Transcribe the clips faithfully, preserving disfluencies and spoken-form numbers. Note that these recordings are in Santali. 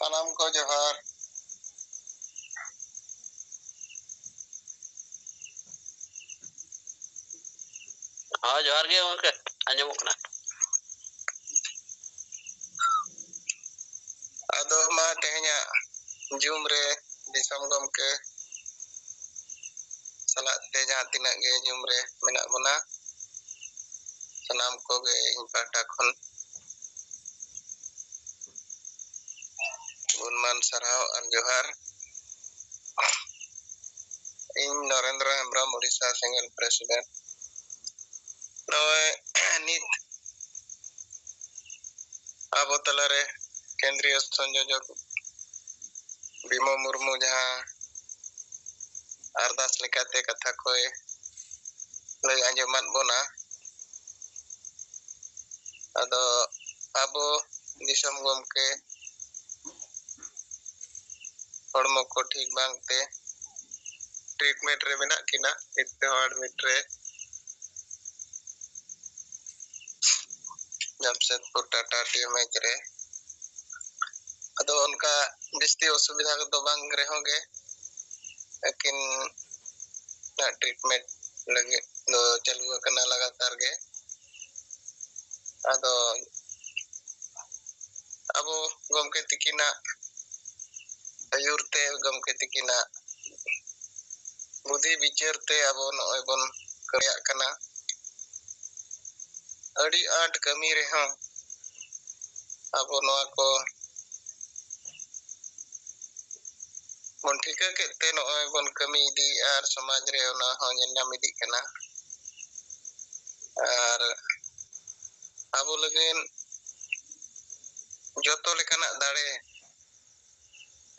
ᱥᱟᱱᱟᱢ ᱠᱚ ᱡᱚᱦᱟᱨ᱾ ᱦᱚᱸ, ᱡᱚᱦᱟᱨ ᱜᱮ ᱜᱚᱢᱠᱮ, ᱟᱸᱡᱚᱢᱚᱜ ᱠᱟᱱᱟ᱾ ᱟᱫᱚ ᱢᱟ ᱛᱮᱦᱮᱧᱟᱜ ᱡᱩᱢ ᱨᱮ ᱫᱤᱥᱚᱢ ᱜᱚᱢᱠᱮ ᱥᱟᱞᱟᱜ ᱛᱮ ᱡᱟᱦᱟᱸ ᱛᱤᱱᱟᱹᱜ ᱜᱮ ᱡᱩᱢ ᱨᱮ ᱢᱮᱱᱟᱜ ᱵᱚᱱᱟ, ᱥᱟᱱᱟᱢ ᱠᱚᱜᱮ ᱤᱧ ᱯᱟᱦᱴᱟ ᱠᱷᱚᱱ ᱜᱩᱱᱢᱟᱱ ᱥᱟᱨᱦᱟᱣ ᱟᱨ ᱡᱚᱦᱟᱨ᱾ ᱤᱧ ᱱᱚᱨᱮᱱᱫᱨᱚ ᱦᱮᱢᱵᱨᱚᱢ, ᱩᱲᱤᱥᱥᱟ ᱥᱮᱸᱜᱮᱞ president᱾ ᱱᱚᱜᱼᱚᱭ ᱱᱤᱛ ᱟᱵᱚ ᱛᱟᱞᱟᱨᱮ ᱠᱮᱱᱫᱨᱤᱭᱚ ᱥᱚᱝᱡᱳᱡᱚᱠ ᱵᱤᱢᱚᱞ ᱢᱩᱨᱢᱩ ᱡᱟᱦᱟᱸ ᱟᱨᱫᱟᱥ ᱞᱮᱠᱟᱛᱮ ᱠᱟᱛᱷᱟ ᱠᱚᱭ ᱞᱟᱹᱭ ᱟᱸᱡᱚᱢᱟᱫ ᱵᱚᱱᱟ, ᱟᱫᱚ ᱟᱵᱚ ᱫᱤᱥᱚᱢ ᱜᱚᱢᱠᱮ ᱦᱚᱲᱢᱚ ᱠᱚ ᱴᱷᱤᱠ ᱵᱟᱝᱛᱮ treatment ᱨᱮ ᱢᱮᱱᱟᱜ ᱠᱤᱱᱟ, ᱱᱤᱛ ᱛᱮᱦᱚᱸ admit ᱨᱮ ᱡᱟᱢᱥᱮᱫᱽᱯᱩᱨ ᱴᱟᱴᱟ TMH ᱨᱮ᱾ ᱟᱫᱚ ᱚᱱᱠᱟ ᱡᱟᱹᱥᱛᱤ ᱚᱥᱩᱵᱤᱫᱷᱟ ᱠᱚᱫᱚ ᱵᱟᱝ ᱨᱮᱦᱚᱸ ᱜᱮ, ᱟᱹᱠᱤᱱ treatment ᱞᱟᱹᱜᱤᱫ ᱫᱚ ᱪᱟᱹᱞᱩ ᱟᱠᱟᱱᱟ ᱞᱟᱜᱟᱛᱟᱨ ᱜᱮ᱾ ᱟᱫᱚ ᱟᱵᱚ ᱜᱚᱢᱠᱮ ᱛᱤᱠᱤᱱᱟᱜ ᱟᱹᱭᱩᱨ ᱛᱮ, ᱜᱚᱢᱠᱮ ᱛᱤᱠᱤᱱᱟᱜ ᱵᱩᱫᱷᱤ ᱵᱤᱪᱟᱹᱨ ᱛᱮ ᱟᱵᱚ ᱱᱚᱜᱼᱚᱭ ᱵᱚᱱ ᱠᱟᱹᱢᱤᱭᱟᱜ ᱠᱟᱱᱟ᱾ ᱟᱹᱰᱤ ᱟᱸᱴ ᱠᱟᱹᱢᱤ ᱨᱮᱦᱚᱸ ᱟᱵᱚ ᱱᱚᱣᱟ ᱠᱚ ᱵᱚᱱ ᱴᱷᱤᱠᱟᱹ ᱠᱮᱫ ᱛᱮ ᱱᱚᱜᱼᱚᱭ ᱵᱚᱱ ᱠᱟᱹᱢᱤ ᱤᱫᱤᱭᱮᱫᱼᱟ ᱟᱨ ᱥᱚᱢᱟᱡᱽ ᱨᱮ ᱚᱱᱟ ᱦᱚᱸ ᱧᱮᱞ ᱧᱟᱢ ᱤᱫᱤᱜ ᱠᱟᱱᱟ᱾ ᱟᱨ ᱟᱵᱚ ᱞᱟᱹᱜᱤᱫ ᱡᱚᱛᱚ ᱞᱮᱠᱟᱱᱟᱜ ᱫᱟᱲᱮ,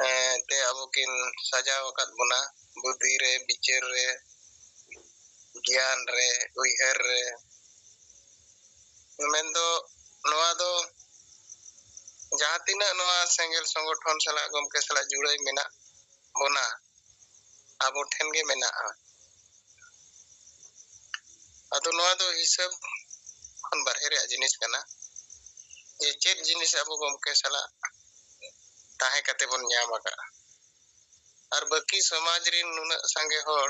ᱮᱸ, ᱛᱮ ᱟᱵᱚ ᱠᱤᱱ ᱥᱟᱡᱟᱣ ᱟᱠᱟᱫ ᱵᱚᱱᱟ, ᱵᱩᱫᱷᱤ ᱨᱮ, ᱵᱤᱪᱟᱹᱨ ᱨᱮ, ᱜᱮᱭᱟᱱ ᱨᱮ, ᱩᱭᱦᱟᱹᱨ ᱨᱮ᱾ ᱢᱮᱱᱫᱚ ᱱᱚᱣᱟ ᱫᱚ ᱡᱟᱦᱟᱸ ᱛᱤᱱᱟᱹᱜ ᱱᱚᱣᱟ ᱥᱮᱸᱜᱮᱞ ᱥᱚᱝᱜᱚᱴᱷᱚᱱ ᱥᱟᱞᱟᱜ, ᱜᱚᱢᱠᱮ ᱥᱟᱞᱟᱜ ᱡᱩᱲᱟᱹᱭ ᱢᱮᱱᱟᱜ ᱵᱚᱱᱟ, ᱟᱵᱚ ᱴᱷᱮᱱ ᱜᱮ ᱢᱮᱱᱟᱜᱼᱟ᱾ ᱟᱫᱚ ᱱᱚᱣᱟ ᱫᱚ ᱦᱤᱥᱟᱹᱵ ᱠᱷᱚᱱ ᱵᱟᱨᱦᱮ ᱨᱮᱭᱟᱜ ᱡᱤᱱᱤᱥ ᱠᱟᱱᱟ, ᱡᱮ ᱪᱮᱫ ᱡᱤᱱᱤᱥ ᱟᱵᱚ ᱜᱚᱢᱠᱮ ᱥᱟᱞᱟᱜ ᱛᱟᱦᱮᱸ ᱠᱟᱛᱮ ᱵᱚᱱ ᱧᱟᱢ ᱟᱠᱟᱫᱼᱟ᱾ ᱟᱨ ᱵᱟᱹᱠᱤ ᱥᱚᱢᱟᱡᱽ ᱨᱤᱱ ᱱᱩᱱᱟᱹᱜ ᱥᱟᱸᱜᱮ ᱦᱚᱲ,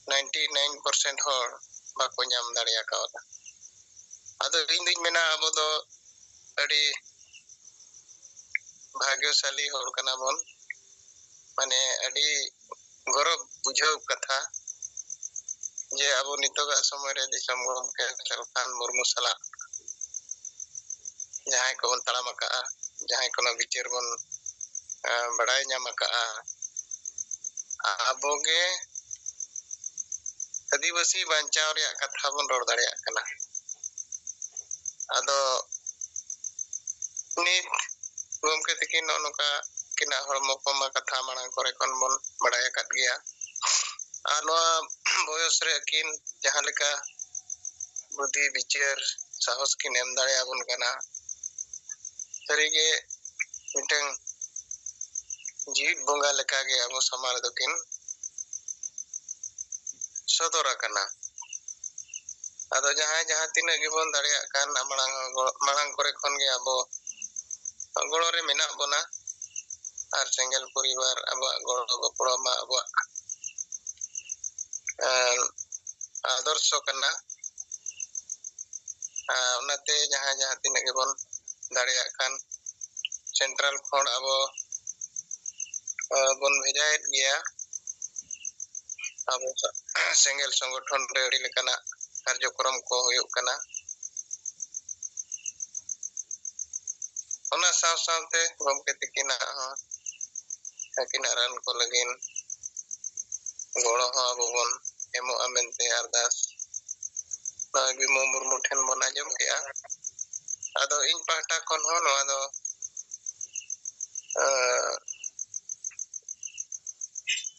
ᱱᱟᱭᱤᱱᱴᱤ ᱱᱟᱭᱤᱱ ᱯᱟᱨᱥᱮᱱᱴ ᱦᱚᱲ ᱵᱟᱠᱚ ᱧᱟᱢ ᱫᱟᱲᱮ ᱟᱠᱟᱣᱫᱟ᱾ ᱟᱫᱚ ᱤᱧ ᱫᱩᱧ ᱢᱮᱱᱟ, ᱟᱵᱚ ᱫᱚ ᱟᱹᱰᱤ ᱵᱷᱟᱜᱽᱭᱚᱥᱟᱞᱤ ᱦᱚᱲ ᱠᱟᱱᱟ ᱵᱚᱱ, ᱢᱟᱱᱮ ᱟᱹᱰᱤ ᱜᱚᱨᱚᱵᱽ ᱵᱩᱡᱷᱟᱹᱣ ᱠᱟᱛᱷᱟ ᱡᱮ ᱟᱵᱚ ᱱᱤᱛᱚᱜᱟᱜ ᱥᱚᱢᱚᱭ ᱨᱮ ᱫᱤᱥᱚᱢ ᱜᱚᱢᱠᱮ ᱥᱟᱞᱠᱷᱟᱱ ᱢᱩᱨᱢᱩ ᱥᱟᱞᱟᱜ ᱡᱟᱦᱟᱸᱭ ᱠᱚᱵᱚᱱ ᱛᱟᱲᱟᱢ ᱟᱠᱟᱫᱼᱟ, ᱡᱟᱦᱟᱸᱭ ᱠᱚᱱᱟᱜ ᱵᱤᱪᱟᱹᱨ ᱵᱚᱱ, ᱮᱸ, ᱵᱟᱲᱟᱭ ᱧᱟᱢ ᱟᱠᱟᱫᱼᱟ, ᱟᱵᱚᱜᱮ ᱟᱹᱫᱤᱵᱟᱹᱥᱤ ᱵᱟᱧᱪᱟᱣ ᱨᱮᱭᱟᱜ ᱠᱟᱛᱷᱟ ᱵᱚᱱ ᱨᱚᱲ ᱫᱟᱲᱮᱭᱟᱜ ᱠᱟᱱᱟ᱾ ᱟᱫᱚ ᱱᱤᱛ ᱜᱚᱢᱠᱮ ᱛᱤᱠᱤᱱ ᱱᱚᱜᱼᱚ ᱱᱚᱝᱠᱟ ᱠᱤᱱᱟᱜ ᱦᱚᱲᱢᱚ ᱠᱚᱢᱟ ᱠᱟᱛᱷᱟ ᱢᱟᱲᱟᱝ ᱠᱚᱨᱮ ᱠᱷᱚᱱ ᱵᱚᱱ ᱵᱟᱲᱟᱭ ᱟᱠᱟᱫ ᱜᱮᱭᱟ᱾ ᱟᱨ ᱱᱚᱣᱟ ᱵᱚᱭᱚᱥ ᱨᱮ ᱟᱹᱠᱤᱱ ᱡᱟᱦᱟᱸ ᱞᱮᱠᱟ ᱵᱩᱫᱷᱤ, ᱵᱤᱪᱟᱹᱨ, ᱥᱟᱦᱚᱥ ᱠᱤᱱ ᱮᱢ ᱫᱟᱲᱮᱭᱟᱵᱚᱱ ᱠᱟᱱᱟ, ᱥᱟᱹᱨᱤᱜᱮ ᱢᱤᱫᱴᱟᱝ ᱡᱤᱣᱤᱫ ᱵᱚᱸᱜᱟ ᱞᱮᱠᱟᱜᱮ ᱟᱵᱚ ᱥᱟᱢᱟᱝ ᱨᱮᱫᱚ ᱠᱤᱱ ᱥᱚᱫᱚᱨ ᱟᱠᱟᱱᱟ᱾ ᱟᱫᱚ ᱡᱟᱦᱟᱸᱭ ᱡᱟᱦᱟᱸ ᱛᱤᱱᱟᱹᱜ ᱜᱮᱵᱚᱱ ᱫᱟᱲᱮᱭᱟᱜ ᱠᱟᱱ, ᱢᱟᱲᱟᱝ, ᱢᱟᱲᱟᱝ ᱠᱚᱨᱮ ᱠᱷᱚᱱ ᱜᱮ ᱟᱵᱚ ᱜᱚᱲᱚ ᱨᱮ ᱢᱮᱱᱟᱜ ᱵᱚᱱᱟ᱾ ᱟᱨ ᱥᱮᱸᱜᱮᱞ ᱯᱚᱨᱤᱵᱟᱨ ᱟᱵᱚᱣᱟᱜ ᱜᱚᱲᱚ ᱜᱚᱯᱚᱲᱚ ᱢᱟ ᱟᱵᱚᱣᱟᱜ, ᱮᱸ, ᱟᱫᱚᱨᱥᱚ ᱠᱟᱱᱟ᱾ ᱟᱨ ᱚᱱᱟᱛᱮ ᱡᱟᱦᱟᱸ, ᱡᱟᱦᱟᱸ ᱛᱤᱱᱟᱹᱜ ᱜᱮᱵᱚᱱ ᱫᱟᱲᱮᱭᱟᱜ ᱠᱟᱱ, ᱥᱮᱱᱴᱨᱟᱞ ᱠᱷᱚᱱ ᱟᱵᱚ, ᱮᱸ, ᱵᱚᱱ ᱵᱷᱮᱡᱟᱭᱮᱫ ᱜᱮᱭᱟ᱾ ᱟᱵᱚ ᱥᱮᱸᱜᱮᱞ ᱥᱚᱝᱜᱚᱴᱷᱚᱱ ᱨᱮ ᱟᱹᱰᱤ ᱞᱮᱠᱟᱱᱟᱜ ᱠᱟᱨᱡᱚᱠᱨᱚᱢ ᱠᱚ ᱦᱩᱭᱩᱜ ᱠᱟᱱᱟ᱾ ᱚᱱᱟ ᱥᱟᱶ ᱥᱟᱶᱛᱮ ᱜᱚᱢᱠᱮ ᱛᱤᱠᱤᱱᱟᱜ ᱦᱚᱸ ᱟᱹᱠᱤᱱᱟᱜ ᱨᱟᱱ ᱠᱚ ᱞᱟᱹᱜᱤᱫ ᱜᱚᱲᱚ ᱦᱚᱸ ᱟᱵᱚ ᱵᱚᱱ ᱮᱢᱚᱜᱼᱟ ᱢᱮᱱᱛᱮ ᱟᱨᱫᱟᱥ ᱱᱚᱣᱟ ᱵᱤᱢᱚᱞ ᱢᱩᱨᱢᱩ ᱴᱷᱮᱱ ᱵᱚᱱ ᱟᱸᱡᱚᱢ ᱠᱮᱜᱼᱟ᱾ ᱟᱫᱚ ᱤᱧ ᱯᱟᱦᱴᱟ ᱠᱷᱚᱱ ᱦᱚᱸ ᱱᱚᱣᱟ ᱫᱚ, ᱮᱸ,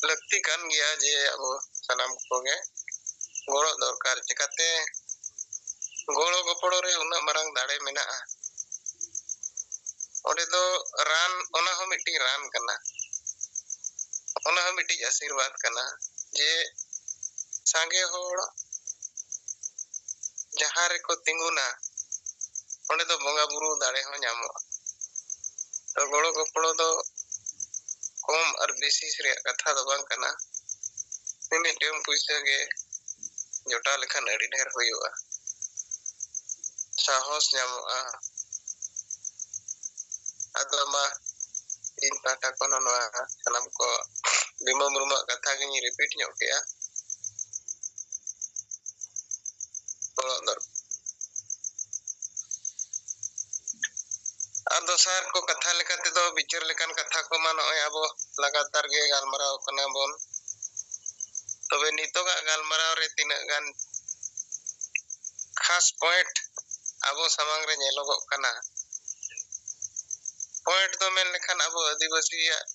ᱞᱟᱹᱠᱛᱤ ᱠᱟᱱ ᱜᱮᱭᱟ ᱡᱮ ᱟᱵᱚ ᱥᱟᱱᱟᱢ ᱠᱚᱜᱮ ᱜᱚᱲᱚ ᱫᱚᱨᱠᱟᱨ᱾ ᱪᱤᱠᱟᱛᱮ ᱜᱚᱲᱚ ᱜᱚᱯᱚᱲᱚ ᱨᱮ ᱩᱱᱟᱹᱜ ᱢᱟᱨᱟᱝ ᱫᱟᱲᱮ ᱢᱮᱱᱟᱜᱼᱟ᱾ ᱚᱸᱰᱮ ᱫᱚ ᱨᱟᱱ, ᱚᱱᱟ ᱦᱚᱸ ᱢᱤᱫᱴᱤᱡ ᱨᱟᱱ ᱠᱟᱱᱟ, ᱚᱱᱟ ᱦᱚᱸ ᱢᱤᱫᱴᱤᱡ ᱟᱥᱤᱨᱵᱟᱫᱽ ᱠᱟᱱᱟ ᱡᱮ ᱥᱟᱸᱜᱮ ᱦᱚᱲ ᱡᱟᱦᱟᱸ ᱨᱮᱠᱚ ᱛᱤᱸᱜᱩᱱᱟ, ᱚᱸᱰᱮ ᱫᱚ ᱵᱚᱸᱜᱟ ᱵᱩᱨᱩ ᱫᱟᱲᱮ ᱦᱚᱸ ᱧᱟᱢᱚᱜᱼᱟ᱾ ᱛᱚ ᱜᱚᱲᱚ ᱜᱚᱯᱚᱲᱚ ᱫᱚ ᱠᱚᱢ ᱟᱨ ᱵᱮᱥᱤ ᱨᱮᱭᱟᱜ ᱠᱟᱛᱷᱟ ᱫᱚ ᱵᱟᱝ ᱠᱟᱱᱟ᱾ ᱢᱤᱢᱤᱫ ᱴᱟᱹᱭᱩᱢ ᱯᱩᱭᱥᱟᱹ ᱜᱮ ᱡᱚᱴᱟᱣ ᱞᱮᱠᱷᱟᱱ ᱟᱹᱰᱤ ᱰᱷᱮᱨ ᱦᱩᱭᱩᱜᱼᱟ᱾ ᱥᱟᱦᱚᱥ ᱧᱟᱢᱚᱜᱼᱟ᱾ ᱟᱫᱚ ᱢᱟ ᱤᱧ ᱯᱟᱦᱴᱟ ᱠᱷᱚᱱ ᱦᱚᱸ ᱱᱚᱣᱟ ᱥᱟᱱᱟᱢ ᱠᱚ ᱵᱤᱢᱟᱹ ᱢᱩᱨᱢᱩᱣᱟᱜ ᱠᱟᱛᱷᱟ ᱜᱤᱧ ᱨᱤᱯᱤᱴ ᱧᱚᱜ ᱠᱮᱜᱼᱟ᱾ ᱜᱚᱲᱚ ᱫᱚᱨ-, ᱟᱨ ᱫᱚᱥᱟᱨ ᱠᱚ ᱠᱟᱛᱷᱟ ᱞᱮᱠᱟ ᱛᱮᱫᱚ ᱵᱤᱪᱟᱹᱨ ᱞᱮᱠᱟᱱ ᱠᱟᱛᱷᱟ ᱠᱚᱢᱟ ᱱᱚᱜᱼᱚᱭ ᱟᱵᱚ ᱞᱟᱜᱟᱛᱟᱨ ᱜᱮ ᱜᱟᱞᱢᱟᱨᱟᱣ ᱠᱟᱱᱟ ᱵᱚᱱ᱾ ᱛᱚᱵᱮ ᱱᱤᱛᱚᱜᱟᱜ ᱜᱟᱞᱢᱟᱨᱟᱣ ᱨᱮ ᱛᱤᱱᱟᱹᱜ ᱜᱟᱱ ᱠᱷᱟᱥ ᱯᱚᱭᱮᱱᱴ ᱟᱵᱚ ᱥᱟᱢᱟᱝ ᱨᱮ ᱧᱮᱞᱚᱜᱚᱜ ᱠᱟᱱᱟ? ᱯᱚᱭᱮᱱᱴ ᱫᱚ ᱢᱮᱱ ᱞᱮᱠᱷᱟᱱ ᱟᱵᱚ ᱟᱹᱫᱤᱵᱟᱹᱥᱤᱭᱟᱜ,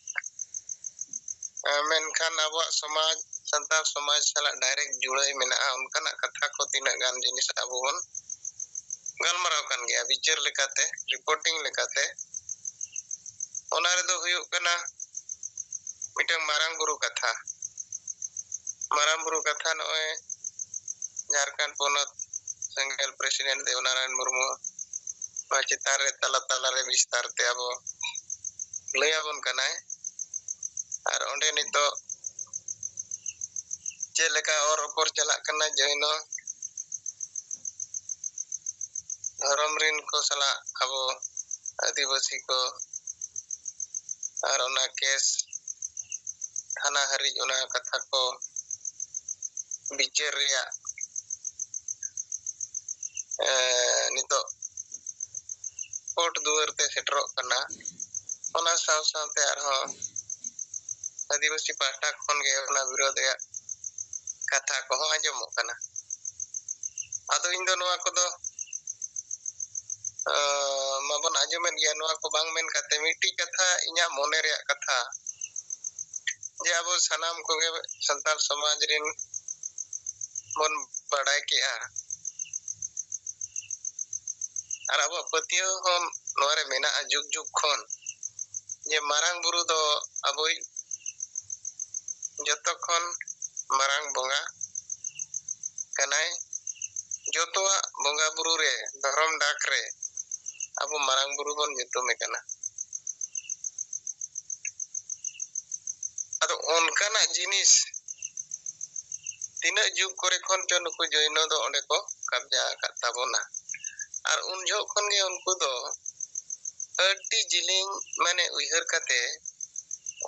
ᱮ, ᱢᱮᱱᱠᱷᱟᱱ ᱟᱵᱚᱣᱟᱜ ᱥᱚᱢᱟᱡᱽ, ᱥᱟᱱᱛᱟᱲ ᱥᱚᱢᱟᱡᱽ ᱥᱟᱞᱟᱜ ᱰᱟᱭᱨᱮᱠᱴ ᱡᱩᱲᱟᱹᱭ ᱢᱮᱱᱟᱜᱼᱟ, ᱚᱱᱠᱟᱱᱟᱜ ᱠᱟᱛᱷᱟ ᱠᱚ ᱛᱤᱱᱟᱹᱜ ᱜᱟᱱ ᱡᱤᱱᱤᱥ ᱟᱵᱚ ᱵᱚᱱ ᱜᱟᱞᱢᱟᱨᱟᱣ ᱠᱟᱱ ᱜᱮᱭᱟ ᱵᱤᱪᱟᱹᱨ ᱞᱮᱠᱟᱛᱮ, ᱨᱤᱯᱳᱨᱴᱤᱝ ᱞᱮᱠᱟᱛᱮ᱾ ᱚᱱᱟ ᱨᱮᱫᱚ ᱦᱩᱭᱩᱜ ᱠᱟᱱᱟ ᱢᱤᱫᱴᱟᱝ ᱢᱟᱨᱟᱝ ᱵᱩᱨᱩ ᱠᱟᱛᱷᱟ᱾ ᱢᱟᱨᱟᱝ ᱵᱩᱨᱩ ᱠᱟᱛᱷᱟ ᱱᱚᱜᱼᱚᱭ ᱡᱷᱟᱲᱠᱷᱚᱸᱰ ᱯᱚᱱᱚᱛ ᱥᱮᱸᱜᱮᱞ ᱯᱨᱮᱥᱤᱰᱮᱱᱴ ᱫᱮᱵᱱᱟᱨᱟᱭᱚᱱ ᱢᱩᱨᱢᱩ ᱱᱚᱣᱟ ᱪᱮᱛᱟᱱ ᱨᱮ ᱛᱟᱞᱟ ᱛᱟᱞᱟ ᱨᱮ ᱵᱤᱥᱛᱟᱨ ᱛᱮ ᱟᱵᱚ ᱞᱟᱹᱭ ᱟᱵᱚᱱ ᱠᱟᱱᱟᱭ᱾ ᱟᱨ ᱚᱸᱰᱮ ᱱᱤᱛᱚᱜ ᱪᱮᱫ ᱞᱮᱠᱟ ᱚᱨ ᱚᱯᱚᱨ ᱪᱟᱞᱟᱜ ᱠᱟᱱᱟ, ᱡᱚᱭᱱᱚ ᱫᱷᱚᱨᱚᱢ ᱨᱤᱱ ᱠᱚ ᱥᱟᱞᱟᱜ ᱟᱵᱚ ᱟᱹᱫᱤᱵᱟᱹᱥᱤ ᱠᱚ ᱟᱨ ᱚᱱᱟ ᱠᱮᱥ ᱛᱷᱟᱱᱟ ᱦᱟᱹᱨᱤᱡ ᱚᱱᱟ ᱠᱟᱛᱷᱟ ᱠᱚ ᱵᱤᱪᱟᱹᱨ ᱨᱮᱭᱟᱜ, ᱮ, ᱱᱤᱛᱚᱜ ᱠᱳᱨᱴ ᱫᱩᱣᱟᱹᱨ ᱛᱮ ᱥᱮᱴᱮᱨᱚᱜ ᱠᱟᱱᱟ᱾ ᱚᱱᱟ ᱥᱟᱶ ᱥᱟᱶᱛᱮ ᱟᱨᱦᱚᱸ ᱟᱹᱫᱤᱵᱟᱹᱥᱤ ᱯᱟᱦᱴᱟ ᱠᱷᱚᱱ ᱜᱮ ᱚᱱᱟ ᱵᱤᱨᱳᱫᱷ ᱨᱮᱭᱟᱜ ᱠᱟᱛᱷᱟ ᱠᱚᱦᱚᱸ ᱟᱸᱡᱚᱢᱚᱜ ᱠᱟᱱᱟ᱾ ᱟᱫᱚ ᱤᱧ ᱫᱚ ᱱᱚᱣᱟ ᱠᱚᱫᱚ, ᱮ, ᱢᱟᱵᱚᱱ ᱟᱸᱡᱚᱢᱮᱫ ᱜᱮᱭᱟ, ᱱᱚᱣᱟ ᱠᱚ ᱵᱟᱝ ᱢᱮᱱ ᱠᱟᱛᱮ ᱢᱤᱫᱴᱤᱡ ᱠᱟᱛᱷᱟ, ᱤᱧᱟᱹᱜ ᱢᱚᱱᱮ ᱨᱮᱭᱟᱜ ᱠᱟᱛᱷᱟ, ᱡᱮ ᱟᱵᱚ ᱥᱟᱱᱟᱢ ᱠᱚᱜᱮ ᱥᱟᱱᱛᱟᱲ ᱥᱚᱢᱟᱡᱽ ᱨᱤᱱ ᱵᱚᱱ ᱵᱟᱰᱟᱭ ᱠᱮᱜᱼᱟ᱾ ᱟᱨ ᱟᱵᱚᱣᱟᱜ ᱯᱟᱹᱛᱭᱟᱹᱣ ᱦᱚᱸ ᱱᱚᱣᱟ ᱨᱮ ᱢᱮᱱᱟᱜᱼᱟ ᱡᱩᱜᱽ ᱡᱩᱜᱽ ᱠᱷᱚᱱ, ᱡᱮ ᱢᱟᱨᱟᱝ ᱵᱩᱨᱩ ᱫᱚ ᱟᱵᱚᱭᱤᱡ ᱡᱚᱛᱚ ᱠᱷᱚᱱ ᱢᱟᱨᱟᱝ ᱵᱚᱸᱜᱟ ᱠᱟᱱᱟᱭ᱾ ᱡᱚᱛᱚᱣᱟᱜ ᱵᱚᱸᱜᱟ ᱵᱩᱨᱩ ᱨᱮ, ᱫᱷᱚᱨᱚᱢ ᱰᱟᱠ ᱨᱮ ᱟᱵᱚ ᱢᱟᱨᱟᱝ ᱵᱩᱨᱩ ᱵᱚᱱ ᱧᱩᱛᱩᱢᱮ ᱠᱟᱱᱟ᱾ ᱚᱱᱠᱟᱱᱟᱜ ᱡᱤᱱᱤᱥ ᱛᱤᱱᱟᱹᱜ ᱡᱩᱜᱽ ᱠᱚᱨᱮ ᱠᱷᱚᱱ ᱪᱚ ᱱᱩᱠᱩ ᱡᱚᱭᱱᱚ ᱫᱚ ᱚᱸᱰᱮ ᱠᱚ ᱠᱟᱵᱽᱡᱟ ᱟᱠᱟᱫ ᱛᱟᱵᱚᱱᱟ᱾ ᱟᱨ ᱩᱱ ᱡᱚᱦᱚᱜ ᱠᱷᱚᱱ ᱜᱮ ᱩᱱᱠᱩ ᱫᱚ ᱟᱹᱰᱤ ᱡᱤᱞᱤᱧ ᱢᱟᱱᱮ ᱩᱭᱦᱟᱹᱨ ᱠᱟᱛᱮ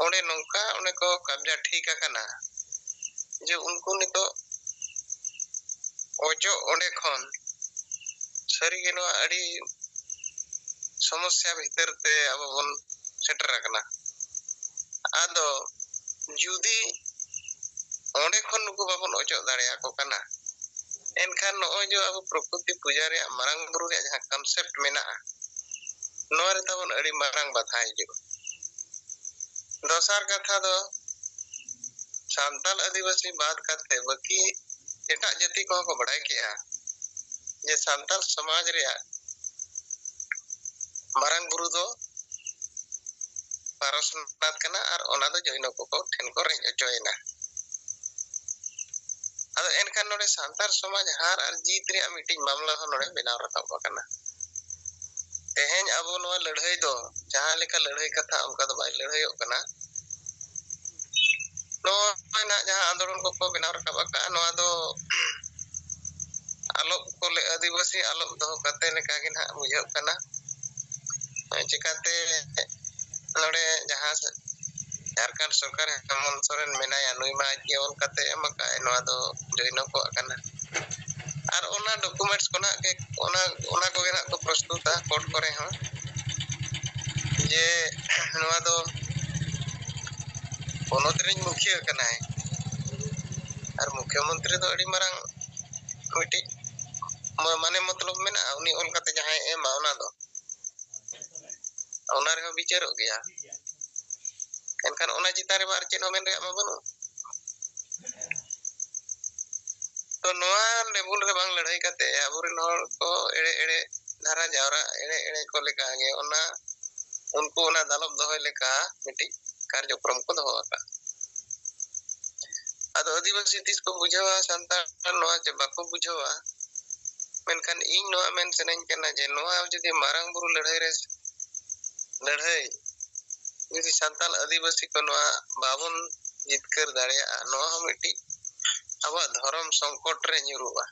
ᱚᱸᱰᱮ ᱱᱚᱝᱠᱟ ᱚᱸᱰᱮ ᱠᱚ ᱠᱟᱵᱽᱡᱟ ᱴᱷᱤᱠ ᱟᱠᱟᱱᱟ ᱡᱮ ᱩᱱᱠᱩ ᱱᱤᱛᱚᱜ ᱚᱪᱚᱜ ᱚᱸᱰᱮ ᱠᱷᱚᱱ ᱥᱟᱹᱨᱤᱜᱮ ᱱᱚᱣᱟ ᱟᱹᱰᱤ ᱥᱚᱢᱚᱥᱥᱟ ᱵᱷᱤᱛᱟᱹᱨ ᱛᱮ ᱟᱵᱚ ᱵᱚᱱ ᱥᱮᱴᱮᱨ ᱟᱠᱟᱱᱟ᱾ ᱟᱫᱚ ᱡᱩᱫᱤ ᱚᱸᱰᱮ ᱠᱷᱚᱱ ᱱᱩᱠᱩ ᱵᱟᱵᱚᱱ ᱚᱪᱚᱜ ᱫᱟᱲᱮᱭᱟᱠᱚ ᱠᱟᱱᱟ, ᱮᱱᱠᱷᱟᱱ ᱱᱚᱜᱼᱚᱭ ᱡᱮ ᱟᱵᱚ ᱯᱨᱚᱠᱨᱤᱛᱤ ᱯᱩᱡᱟ ᱨᱮᱭᱟᱜ, ᱢᱟᱨᱟᱝ ᱵᱩᱨᱩ ᱨᱮᱭᱟᱜ ᱡᱟᱦᱟᱸ concept ᱢᱮᱱᱟᱜᱼᱟ, ᱱᱚᱣᱟ ᱨᱮ ᱛᱟᱵᱚᱱ ᱟᱹᱰᱤ ᱢᱟᱨᱟᱝ ᱵᱟᱫᱷᱟ ᱦᱤᱡᱩᱜᱼᱟ᱾ ᱫᱚᱥᱟᱨ ᱠᱟᱛᱷᱟ ᱫᱚ, ᱥᱟᱱᱛᱟᱲ ᱟᱹᱫᱤᱵᱟᱹᱥᱤ ᱵᱟᱫ ᱠᱟᱛᱮ ᱵᱟᱹᱠᱤ ᱮᱴᱟᱜ ᱡᱟᱹᱛᱤ ᱠᱚᱦᱚᱸ ᱠᱚ ᱵᱟᱲᱟᱭ ᱠᱮᱜᱼᱟ ᱡᱮ ᱥᱟᱱᱛᱟᱲ ᱥᱚᱢᱟᱡᱽ ᱨᱮᱭᱟᱜ ᱢᱟᱨᱟᱝ ᱵᱩᱨᱩ ᱫᱚ ᱯᱟᱨᱚᱥᱱᱟᱛᱷ ᱠᱟᱱᱟ ᱟᱨ ᱚᱱᱟ ᱫᱚ ᱡᱚᱭᱱᱚ ᱠᱚᱠᱚ ᱴᱷᱮᱱ ᱠᱚ ᱨᱮᱡ ᱦᱚᱪᱚᱭᱮᱱᱟ᱾ ᱟᱫᱚ ᱮᱱᱠᱷᱟᱱ ᱱᱚᱰᱮ ᱥᱟᱱᱛᱟᱲ ᱥᱚᱢᱟᱡᱽ ᱦᱟᱨ ᱟᱨ ᱡᱤᱛ ᱨᱮᱭᱟᱜ ᱢᱤᱫᱴᱤᱡ ᱢᱟᱢᱞᱟ ᱦᱚᱸ ᱱᱚᱰᱮ ᱵᱮᱱᱟᱣ ᱨᱟᱠᱟᱵ ᱟᱠᱟᱱᱟ᱾ ᱛᱮᱦᱮᱧ ᱟᱵᱚ ᱱᱚᱣᱟ ᱞᱟᱹᱲᱦᱟᱹᱭ ᱫᱚ ᱡᱟᱦᱟᱸ ᱞᱮᱠᱟ ᱞᱟᱹᱲᱦᱟᱹᱭ ᱠᱟᱛᱷᱟ ᱚᱱᱠᱟ ᱫᱚ ᱵᱟᱭ ᱞᱟᱹᱲᱦᱟᱹᱭᱚᱜ ᱠᱟᱱᱟ᱾ ᱱᱚᱜᱼᱚᱭ ᱱᱟᱦᱟᱜ ᱡᱟᱦᱟᱸ ᱟᱱᱫᱳᱞᱚᱱ ᱠᱚᱠᱚ ᱵᱮᱱᱟᱣ ᱨᱟᱠᱟᱵ ᱟᱠᱟᱫᱼᱟ, ᱱᱚᱣᱟ ᱫᱚ ᱟᱞᱚᱯ ᱠᱚ ᱞᱮ, ᱟᱹᱫᱤᱵᱟᱹᱥᱤ ᱟᱞᱚᱯ ᱫᱚᱦᱚ ᱠᱟᱛᱮ ᱞᱮᱠᱟ ᱜᱮ ᱱᱟᱦᱟᱜ ᱵᱩᱡᱷᱟᱹᱜ ᱠᱟᱱᱟ᱾ ᱪᱤᱠᱟᱹᱛᱮ ᱱᱚᱰᱮ ᱡᱟᱦᱟᱸ ᱡᱷᱟᱲᱠᱷᱚᱸᱰ ᱥᱚᱨᱠᱟᱨ ᱦᱮᱢᱚᱱᱛ ᱥᱚᱨᱮᱱ ᱢᱮᱱᱟᱭᱟ, ᱱᱩᱭ ᱢᱟ ᱟᱡ ᱜᱮ ᱚᱞ ᱠᱟᱛᱮ ᱮᱢ ᱟᱠᱟᱫ, ᱱᱚᱣᱟ ᱫᱚ ᱡᱚᱭᱱᱚ ᱠᱚᱣᱟᱜ ᱠᱟᱱᱟ᱾ ᱟᱨ ᱚᱱᱟ documents ᱠᱚ ᱱᱟᱦᱟᱜ ᱜᱮ, ᱚᱱᱟ, ᱚᱱᱟ ᱠᱚᱜᱮ ᱱᱟᱦᱟᱜ ᱠᱚ ᱯᱨᱚᱥᱛᱩᱛᱟ court ᱠᱚᱨᱮ ᱦᱚᱸ, ᱡᱮ ᱱᱚᱣᱟ ᱫᱚ ᱯᱚᱱᱚᱛ ᱨᱤᱱ ᱢᱩᱠᱷᱤᱭᱟᱹ ᱠᱟᱱᱟᱭ᱾ ᱟᱨ ᱢᱩᱠᱷᱭᱚᱢᱚᱱᱛᱨᱤ ᱫᱚ ᱟᱹᱰᱤ ᱢᱟᱨᱟᱝ ᱢᱤᱫᱴᱤᱡ ᱢᱟ-, ᱢᱟᱱᱮ ᱢᱚᱛᱞᱚᱵ ᱢᱮᱱᱟᱜᱼᱟ, ᱩᱱᱤ ᱚᱞ ᱠᱟᱛᱮ ᱡᱟᱦᱟᱸᱭ ᱮᱢᱟ ᱚᱱᱟ ᱫᱚ, ᱚᱱᱟ ᱨᱮᱦᱚᱸ ᱵᱤᱪᱟᱹᱨᱚᱜ ᱜᱮᱭᱟ᱾ ᱮᱱᱠᱷᱟᱱ ᱚᱱᱟ ᱪᱮᱛᱟᱱ ᱨᱮᱢᱟ ᱟᱨ ᱪᱮᱫ ᱦᱚᱸ ᱢᱮᱱ ᱨᱮᱭᱟᱜ ᱢᱟ ᱵᱟᱹᱱᱩᱜ᱾ ᱛᱚ ᱱᱚᱣᱟ level ᱨᱮ ᱵᱟᱝ ᱞᱟᱹᱲᱦᱟᱹᱭ ᱠᱟᱛᱮ ᱟᱵᱚᱨᱮᱱ ᱦᱚᱲ ᱠᱚ ᱮᱲᱮ ᱮᱲᱮ ᱫᱷᱟᱨᱟ ᱡᱟᱣᱨᱟ, ᱮᱲᱮ ᱮᱲᱮ ᱠᱚ ᱞᱮᱠᱟ ᱜᱮ ᱚᱱᱟ, ᱩᱱᱠᱩ ᱚᱱᱟ ᱫᱟᱞᱚᱵ ᱫᱚᱦᱚᱭ ᱞᱮᱠᱟ ᱢᱤᱫᱴᱤᱡ ᱠᱟᱨᱡᱚᱠᱨᱚᱢ ᱠᱚ ᱫᱚᱦᱚ ᱟᱠᱟᱫ᱾ ᱟᱫᱚ ᱟᱹᱫᱤᱵᱟᱹᱥᱤ ᱛᱤᱥ ᱠᱚ ᱵᱩᱡᱷᱟᱹᱣᱟ ᱥᱟᱱᱛᱟᱲ ᱱᱚᱣᱟ ᱪᱮ ᱵᱟᱠᱚ ᱵᱩᱡᱷᱟᱹᱣᱟ? ᱢᱮᱱᱠᱷᱟᱱ ᱤᱧ ᱱᱚᱣᱟ ᱢᱮᱱ ᱥᱟᱱᱟᱧ ᱠᱟᱱᱟ ᱡᱮ ᱱᱚᱣᱟ ᱡᱩᱫᱤ ᱢᱟᱨᱟᱝ ᱵᱩᱨᱩ ᱞᱟᱹᱲᱦᱟᱹᱭ ᱨᱮ, ᱞᱟᱹᱲᱦᱟᱹᱭ ᱡᱩᱫᱤ ᱥᱟᱱᱛᱟᱲ ᱟᱹᱫᱤᱵᱟᱹᱥᱤ ᱠᱚ ᱱᱚᱣᱟ ᱵᱟᱵᱚᱱ ᱡᱤᱛᱠᱟᱹᱨ ᱫᱟᱲᱮᱭᱟᱜᱼᱟ, ᱱᱚᱣᱟ ᱦᱚᱸ ᱢᱤᱫᱴᱤᱡ ᱟᱵᱚᱣᱟᱜ ᱫᱷᱚᱨᱚᱢ ᱥᱚᱝᱠᱚᱴ ᱨᱮ ᱧᱩᱨᱩᱜᱼᱟ᱾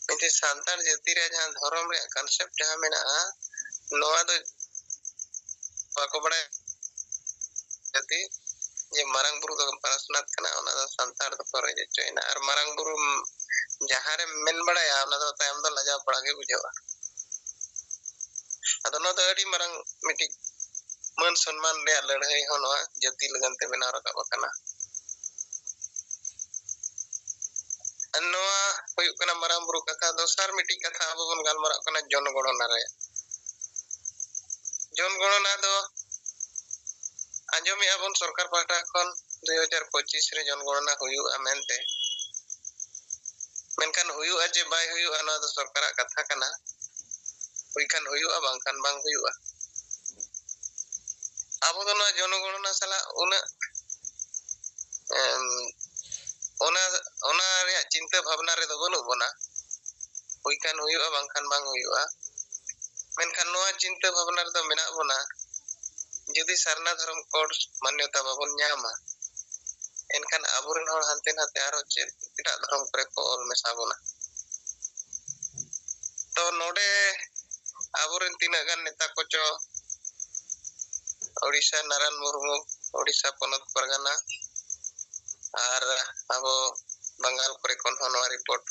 ᱢᱤᱫᱴᱤᱡ ᱥᱟᱱᱛᱟᱲ ᱡᱟᱹᱛᱤ ᱨᱮ ᱡᱟᱦᱟᱸ ᱫᱷᱚᱨᱚᱢ ᱨᱮᱭᱟᱜ concept ᱡᱟᱦᱟᱸ ᱢᱮᱱᱟᱜᱼᱟ, ᱱᱚᱣᱟ ᱫᱚ ᱵᱟᱠᱚ ᱵᱟᱲᱟᱭᱟ ᱡᱟᱹᱛᱤ ᱡᱮ ᱢᱟᱨᱟᱝ ᱵᱩᱨᱩ ᱫᱚ ᱯᱟᱨᱥᱱᱟᱛᱷ ᱠᱟᱱᱟ, ᱚᱱᱟ ᱫᱚ ᱥᱟᱱᱛᱟᱲ ᱫᱚᱠᱚ ᱨᱮᱡ ᱦᱚᱪᱚᱭᱮᱱᱟ᱾ ᱟᱨ ᱢᱟᱨᱟᱝ ᱵᱩᱨᱩ ᱡᱟᱦᱟᱸ ᱨᱮᱢ ᱢᱮᱱ ᱵᱟᱲᱟᱭᱟ, ᱚᱱᱟ ᱫᱚ ᱛᱟᱭᱚᱢ ᱫᱚ ᱞᱟᱡᱟᱣ ᱯᱟᱲᱟ ᱜᱮ ᱵᱩᱡᱷᱟᱹᱜᱼᱟ᱾ ᱟᱫᱚ ᱱᱚᱣᱟ ᱫᱚ ᱟᱹᱰᱤ ᱢᱟᱨᱟᱝ ᱢᱤᱫᱴᱤᱡ ᱢᱟᱹᱱ ᱥᱚᱱᱢᱟᱱ ᱨᱮᱭᱟᱜ ᱞᱟᱹᱲᱦᱟᱹᱭ ᱦᱚᱸ ᱱᱚᱣᱟ ᱡᱟᱹᱛᱤ ᱞᱟᱹᱜᱤᱫ ᱛᱮ ᱵᱮᱱᱟᱣ ᱨᱟᱠᱟᱵ ᱟᱠᱟᱱᱟ᱾ ᱱᱚᱣᱟ ᱦᱩᱭᱩᱜ ᱠᱟᱱᱟ ᱢᱟᱨᱟᱝ ᱵᱩᱨᱩ ᱠᱟᱛᱷᱟ᱾ ᱫᱚᱥᱟᱨ ᱢᱤᱫᱴᱤᱡ ᱠᱟᱛᱷᱟ ᱟᱵᱚ ᱵᱚᱱ ᱜᱟᱞᱢᱟᱨᱟᱜ ᱠᱟᱱᱟ ᱡᱚᱱᱜᱚᱬᱚᱱᱟ ᱨᱮ᱾ ᱡᱚᱱᱜᱚᱬᱚᱱᱟ ᱫᱚ ᱟᱸᱡᱚᱢᱮᱜᱼᱟ ᱵᱚᱱ ᱥᱚᱨᱠᱟᱨ ᱯᱟᱦᱴᱟ ᱠᱷᱚᱱ ᱫᱩᱭ ᱦᱟᱡᱟᱨ ᱯᱚᱸᱪᱤᱥ ᱨᱮ ᱡᱚᱱᱜᱚᱬᱚᱱᱟ ᱦᱩᱭᱩᱜᱼᱟ ᱢᱮᱱᱛᱮ᱾ ᱢᱮᱱᱠᱷᱟᱱ ᱦᱩᱭᱩᱜᱼᱟ ᱪᱮ ᱵᱟᱭ ᱦᱩᱭᱩᱜᱼᱟ, ᱱᱚᱣᱟ ᱫᱚ ᱥᱚᱨᱠᱟᱨᱟᱜ ᱠᱟᱛᱷᱟ ᱠᱟᱱᱟ᱾ ᱦᱩᱭ ᱠᱷᱟᱱ ᱦᱩᱭᱩᱜᱼᱟ, ᱵᱟᱝᱠᱷᱟᱱ ᱵᱟᱝ ᱦᱩᱭᱩᱜᱼᱟ᱾ ᱟᱵᱚ ᱫᱚ ᱱᱚᱣᱟ ᱡᱚᱱᱚᱜᱚᱬᱚᱱᱟ ᱥᱟᱞᱟᱜ ᱩᱱᱟᱹᱜ, ᱮᱢ, ᱚᱱᱟ, ᱚᱱᱟ ᱨᱮᱭᱟᱜ ᱪᱤᱱᱛᱟᱹ ᱵᱷᱟᱵᱽᱱᱟ ᱨᱮᱫᱚ ᱵᱟᱹᱱᱩᱜ ᱵᱚᱱᱟ᱾ ᱦᱩᱭ ᱠᱷᱟᱱ ᱦᱩᱭᱩᱜᱼᱟ, ᱵᱟᱝᱠᱷᱟᱱ ᱵᱟᱝ ᱦᱩᱭᱩᱜᱼᱟ᱾ ᱢᱮᱱᱠᱷᱟᱱ ᱱᱚᱣᱟ ᱪᱤᱱᱛᱟᱹ ᱵᱷᱟᱵᱽᱱᱟ ᱨᱮᱫᱚ ᱢᱮᱱᱟᱜ ᱵᱚᱱᱟ, ᱡᱩᱫᱤ ᱥᱟᱨᱱᱟ ᱫᱷᱚᱨᱚᱢ ᱠᱳᱰ ᱢᱟᱱᱭᱚᱛᱟ ᱵᱟᱵᱚᱱ ᱧᱟᱢᱟ, ᱮᱱᱠᱷᱟᱱ ᱟᱵᱚᱨᱮᱱ ᱦᱚᱲ ᱦᱟᱱᱛᱮ ᱱᱟᱛᱮ ᱟᱨᱚ ᱪᱮᱫ ᱮᱴᱟᱜ ᱫᱷᱚᱨᱚᱢ ᱠᱚᱨᱮ ᱠᱚ ᱚᱞ ᱢᱮᱥᱟ ᱵᱚᱱᱟ᱾ ᱛᱚ ᱱᱚᱰᱮ ᱟᱵᱚᱨᱮᱱ ᱛᱤᱱᱟᱹᱜ ᱜᱟᱱ ᱱᱮᱛᱟ ᱠᱚᱪᱚ, ᱳᱰᱤᱥᱟ ᱱᱟᱨᱟᱭᱚᱱ ᱢᱩᱨᱢᱩ, ᱳᱰᱤᱥᱟ ᱯᱚᱱᱚᱛ ᱯᱟᱨᱜᱟᱱᱟ, ᱟᱨ ᱟᱵᱚ ᱵᱟᱝᱜᱟᱞ ᱠᱚᱨᱮ ᱠᱷᱚᱱ ᱦᱚᱸ ᱱᱚᱣᱟ ᱨᱤᱯᱳᱨᱴ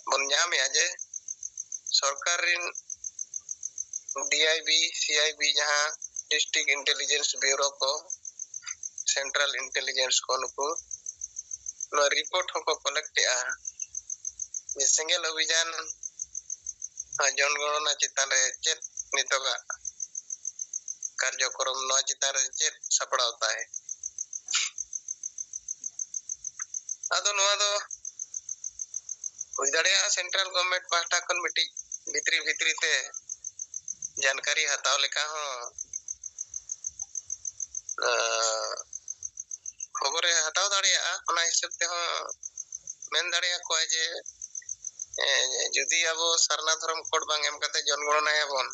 ᱵᱚᱱ ᱧᱟᱢᱮᱜᱼᱟ ᱡᱮ ᱥᱚᱨᱠᱟᱨ ᱨᱤᱱ D I B, C I B, ᱡᱟᱦᱟᱸ ᱰᱤᱥᱴᱨᱤᱠᱴ ᱤᱱᱴᱮᱞᱤᱡᱮᱱᱥ ᱵᱤᱭᱩᱨᱳ ᱠᱚ, ᱥᱮᱱᱴᱨᱟᱞ ᱤᱱᱴᱮᱞᱤᱡᱮᱱᱥ ᱠᱚ, ᱱᱩᱠᱩ ᱱᱚᱣᱟ ᱨᱤᱯᱳᱨᱴ ᱦᱚᱸᱠᱚ ᱠᱚᱞᱮᱠᱴ ᱮᱜᱼᱟ ᱡᱮ ᱥᱮᱸᱜᱮᱞ ᱚᱵᱷᱤᱡᱟᱱ ᱡᱚᱱᱜᱚᱬᱚᱱᱟ ᱪᱮᱛᱟᱱ ᱨᱮ ᱪᱮᱫ ᱱᱤᱛᱚᱜᱟᱜ ᱠᱟᱨᱡᱚᱠᱨᱚᱢ, ᱱᱚᱣᱟ ᱪᱮᱛᱟᱱ ᱨᱮ ᱪᱮᱫ ᱥᱟᱯᱲᱟᱣ ᱛᱟᱭ᱾ ᱟᱫᱚ ᱱᱚᱣᱟ ᱫᱚ ᱦᱩᱭ ᱫᱟᱲᱮᱭᱟᱜᱼᱟ ᱥᱮᱱᱴᱨᱟᱞ ᱜᱚᱵᱷᱢᱮᱱᱴ ᱯᱟᱦᱴᱟ ᱠᱷᱚᱱ ᱢᱤᱫᱴᱤᱡ ᱵᱷᱤᱛᱨᱤ ᱵᱷᱤᱛᱨᱤ ᱛᱮ ᱡᱟᱱᱠᱟᱨᱤ ᱦᱟᱛᱟᱣ ᱞᱮᱠᱟ ᱦᱚᱸ, ᱟᱸ, ᱠᱷᱚᱵᱚᱨᱮ ᱦᱟᱛᱟᱣ ᱫᱟᱲᱮᱭᱟᱜᱼᱟ᱾ ᱚᱱᱟ ᱦᱤᱥᱟᱹᱵ ᱛᱮᱦᱚᱸ ᱢᱮᱱ ᱫᱟᱲᱮᱭᱟᱠᱚᱣᱟ ᱡᱮ, ᱮᱸ, ᱡᱩᱫᱤ ᱟᱵᱚ ᱥᱟᱨᱱᱟ ᱫᱷᱚᱨᱚᱢ ᱠᱳᱰ ᱵᱟᱝ ᱮᱢ ᱠᱟᱛᱮ ᱡᱚᱱᱜᱚᱬᱚᱱᱟᱭᱟᱵᱚᱱ,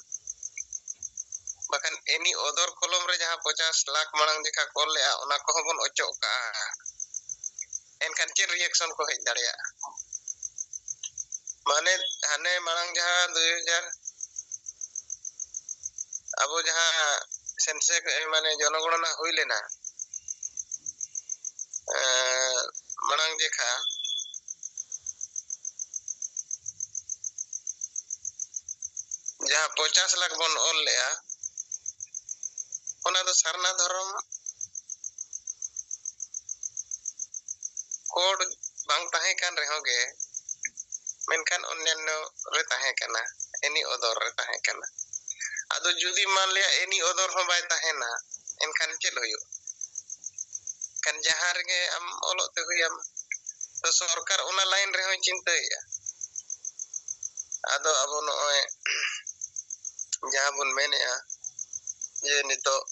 ᱵᱟᱠᱷᱟᱱ ᱮᱱᱤ ᱚᱫᱚᱨ ᱠᱚᱞᱚᱢ ᱨᱮ ᱡᱟᱦᱟᱸ ᱯᱚᱪᱟᱥ ᱞᱟᱠᱷ ᱢᱟᱲᱟᱝ ᱡᱮᱠᱷᱟ ᱠᱚᱞ ᱞᱮᱜᱼᱟ, ᱚᱱᱟ ᱠᱚᱦᱚᱸ ᱵᱚᱱ ᱚᱪᱚᱜ ᱠᱟᱜᱼᱟ᱾ ᱮᱱᱠᱷᱟᱱ ᱪᱮᱫ ᱨᱤᱭᱮᱠᱥᱚᱱ ᱠᱚ ᱦᱮᱡ ᱫᱟᱲᱮᱭᱟᱜᱼᱟ? ᱢᱟᱱᱮ ᱦᱟᱱᱮ ᱢᱟᱲᱟᱝ ᱡᱟᱦᱟᱸ ᱫᱩᱭ ᱦᱟᱡᱟᱨ ᱟᱵᱚ ᱡᱟᱦᱟᱸ ᱥᱮᱱᱥᱮᱠ ᱢᱟᱱᱮ ᱡᱚᱱᱚᱜᱚᱬᱚᱱᱟ ᱦᱩᱭ ᱞᱮᱱᱟ, ᱮᱸ, ᱢᱟᱲᱟᱝ ᱡᱮᱠᱷᱟ ᱡᱟᱦᱟᱸ ᱯᱚᱪᱟᱥ ᱞᱟᱠᱷ ᱵᱚᱱ ᱚᱞ ᱞᱮᱜᱼᱟ, ᱚᱱᱟ ᱫᱚ ᱥᱟᱨᱱᱟ ᱫᱷᱚᱨᱚᱢ ᱠᱳᱰ ᱵᱟᱝ ᱛᱟᱦᱮᱸ ᱠᱟᱱ ᱨᱮᱦᱚᱸ ᱜᱮ, ᱢᱮᱱᱠᱷᱟᱱ ᱚᱱᱱᱟᱱᱱᱚ ᱨᱮ ᱛᱟᱦᱮᱸ ᱠᱟᱱᱟ, ᱮᱱᱤ ᱚᱫᱚᱨ ᱨᱮ ᱛᱟᱦᱮᱸ ᱠᱟᱱᱟ᱾ ᱟᱫᱚ ᱡᱩᱫᱤ ᱢᱟᱱ ᱞᱮᱭᱟ ᱮᱱᱤ ᱚᱫᱚᱨ ᱦᱚᱸ ᱵᱟᱭ ᱛᱟᱦᱮᱱᱟ, ᱮᱱᱠᱷᱟᱱ ᱪᱮᱫ ᱦᱩᱭᱩᱜᱼᱟ? ᱮᱱᱠᱷᱟᱱ ᱡᱟᱦᱟᱸ ᱨᱮᱜᱮ ᱟᱢ ᱚᱞᱚᱜ ᱛᱮ ᱦᱩᱭᱟᱢᱟ, ᱛᱚ ᱥᱚᱨᱠᱟᱨ ᱚᱱᱟ ᱞᱟᱭᱤᱱ ᱨᱮᱦᱚᱸᱭ ᱪᱤᱱᱛᱟᱹᱭᱮᱫᱼᱟ᱾ ᱟᱫᱚ ᱟᱵᱚ ᱱᱚᱜᱼᱚᱭ ᱡᱟᱦᱟᱸ ᱵᱚᱱ ᱢᱮᱱᱮᱫᱼᱟ ᱡᱮ ᱱᱤᱛᱚᱜ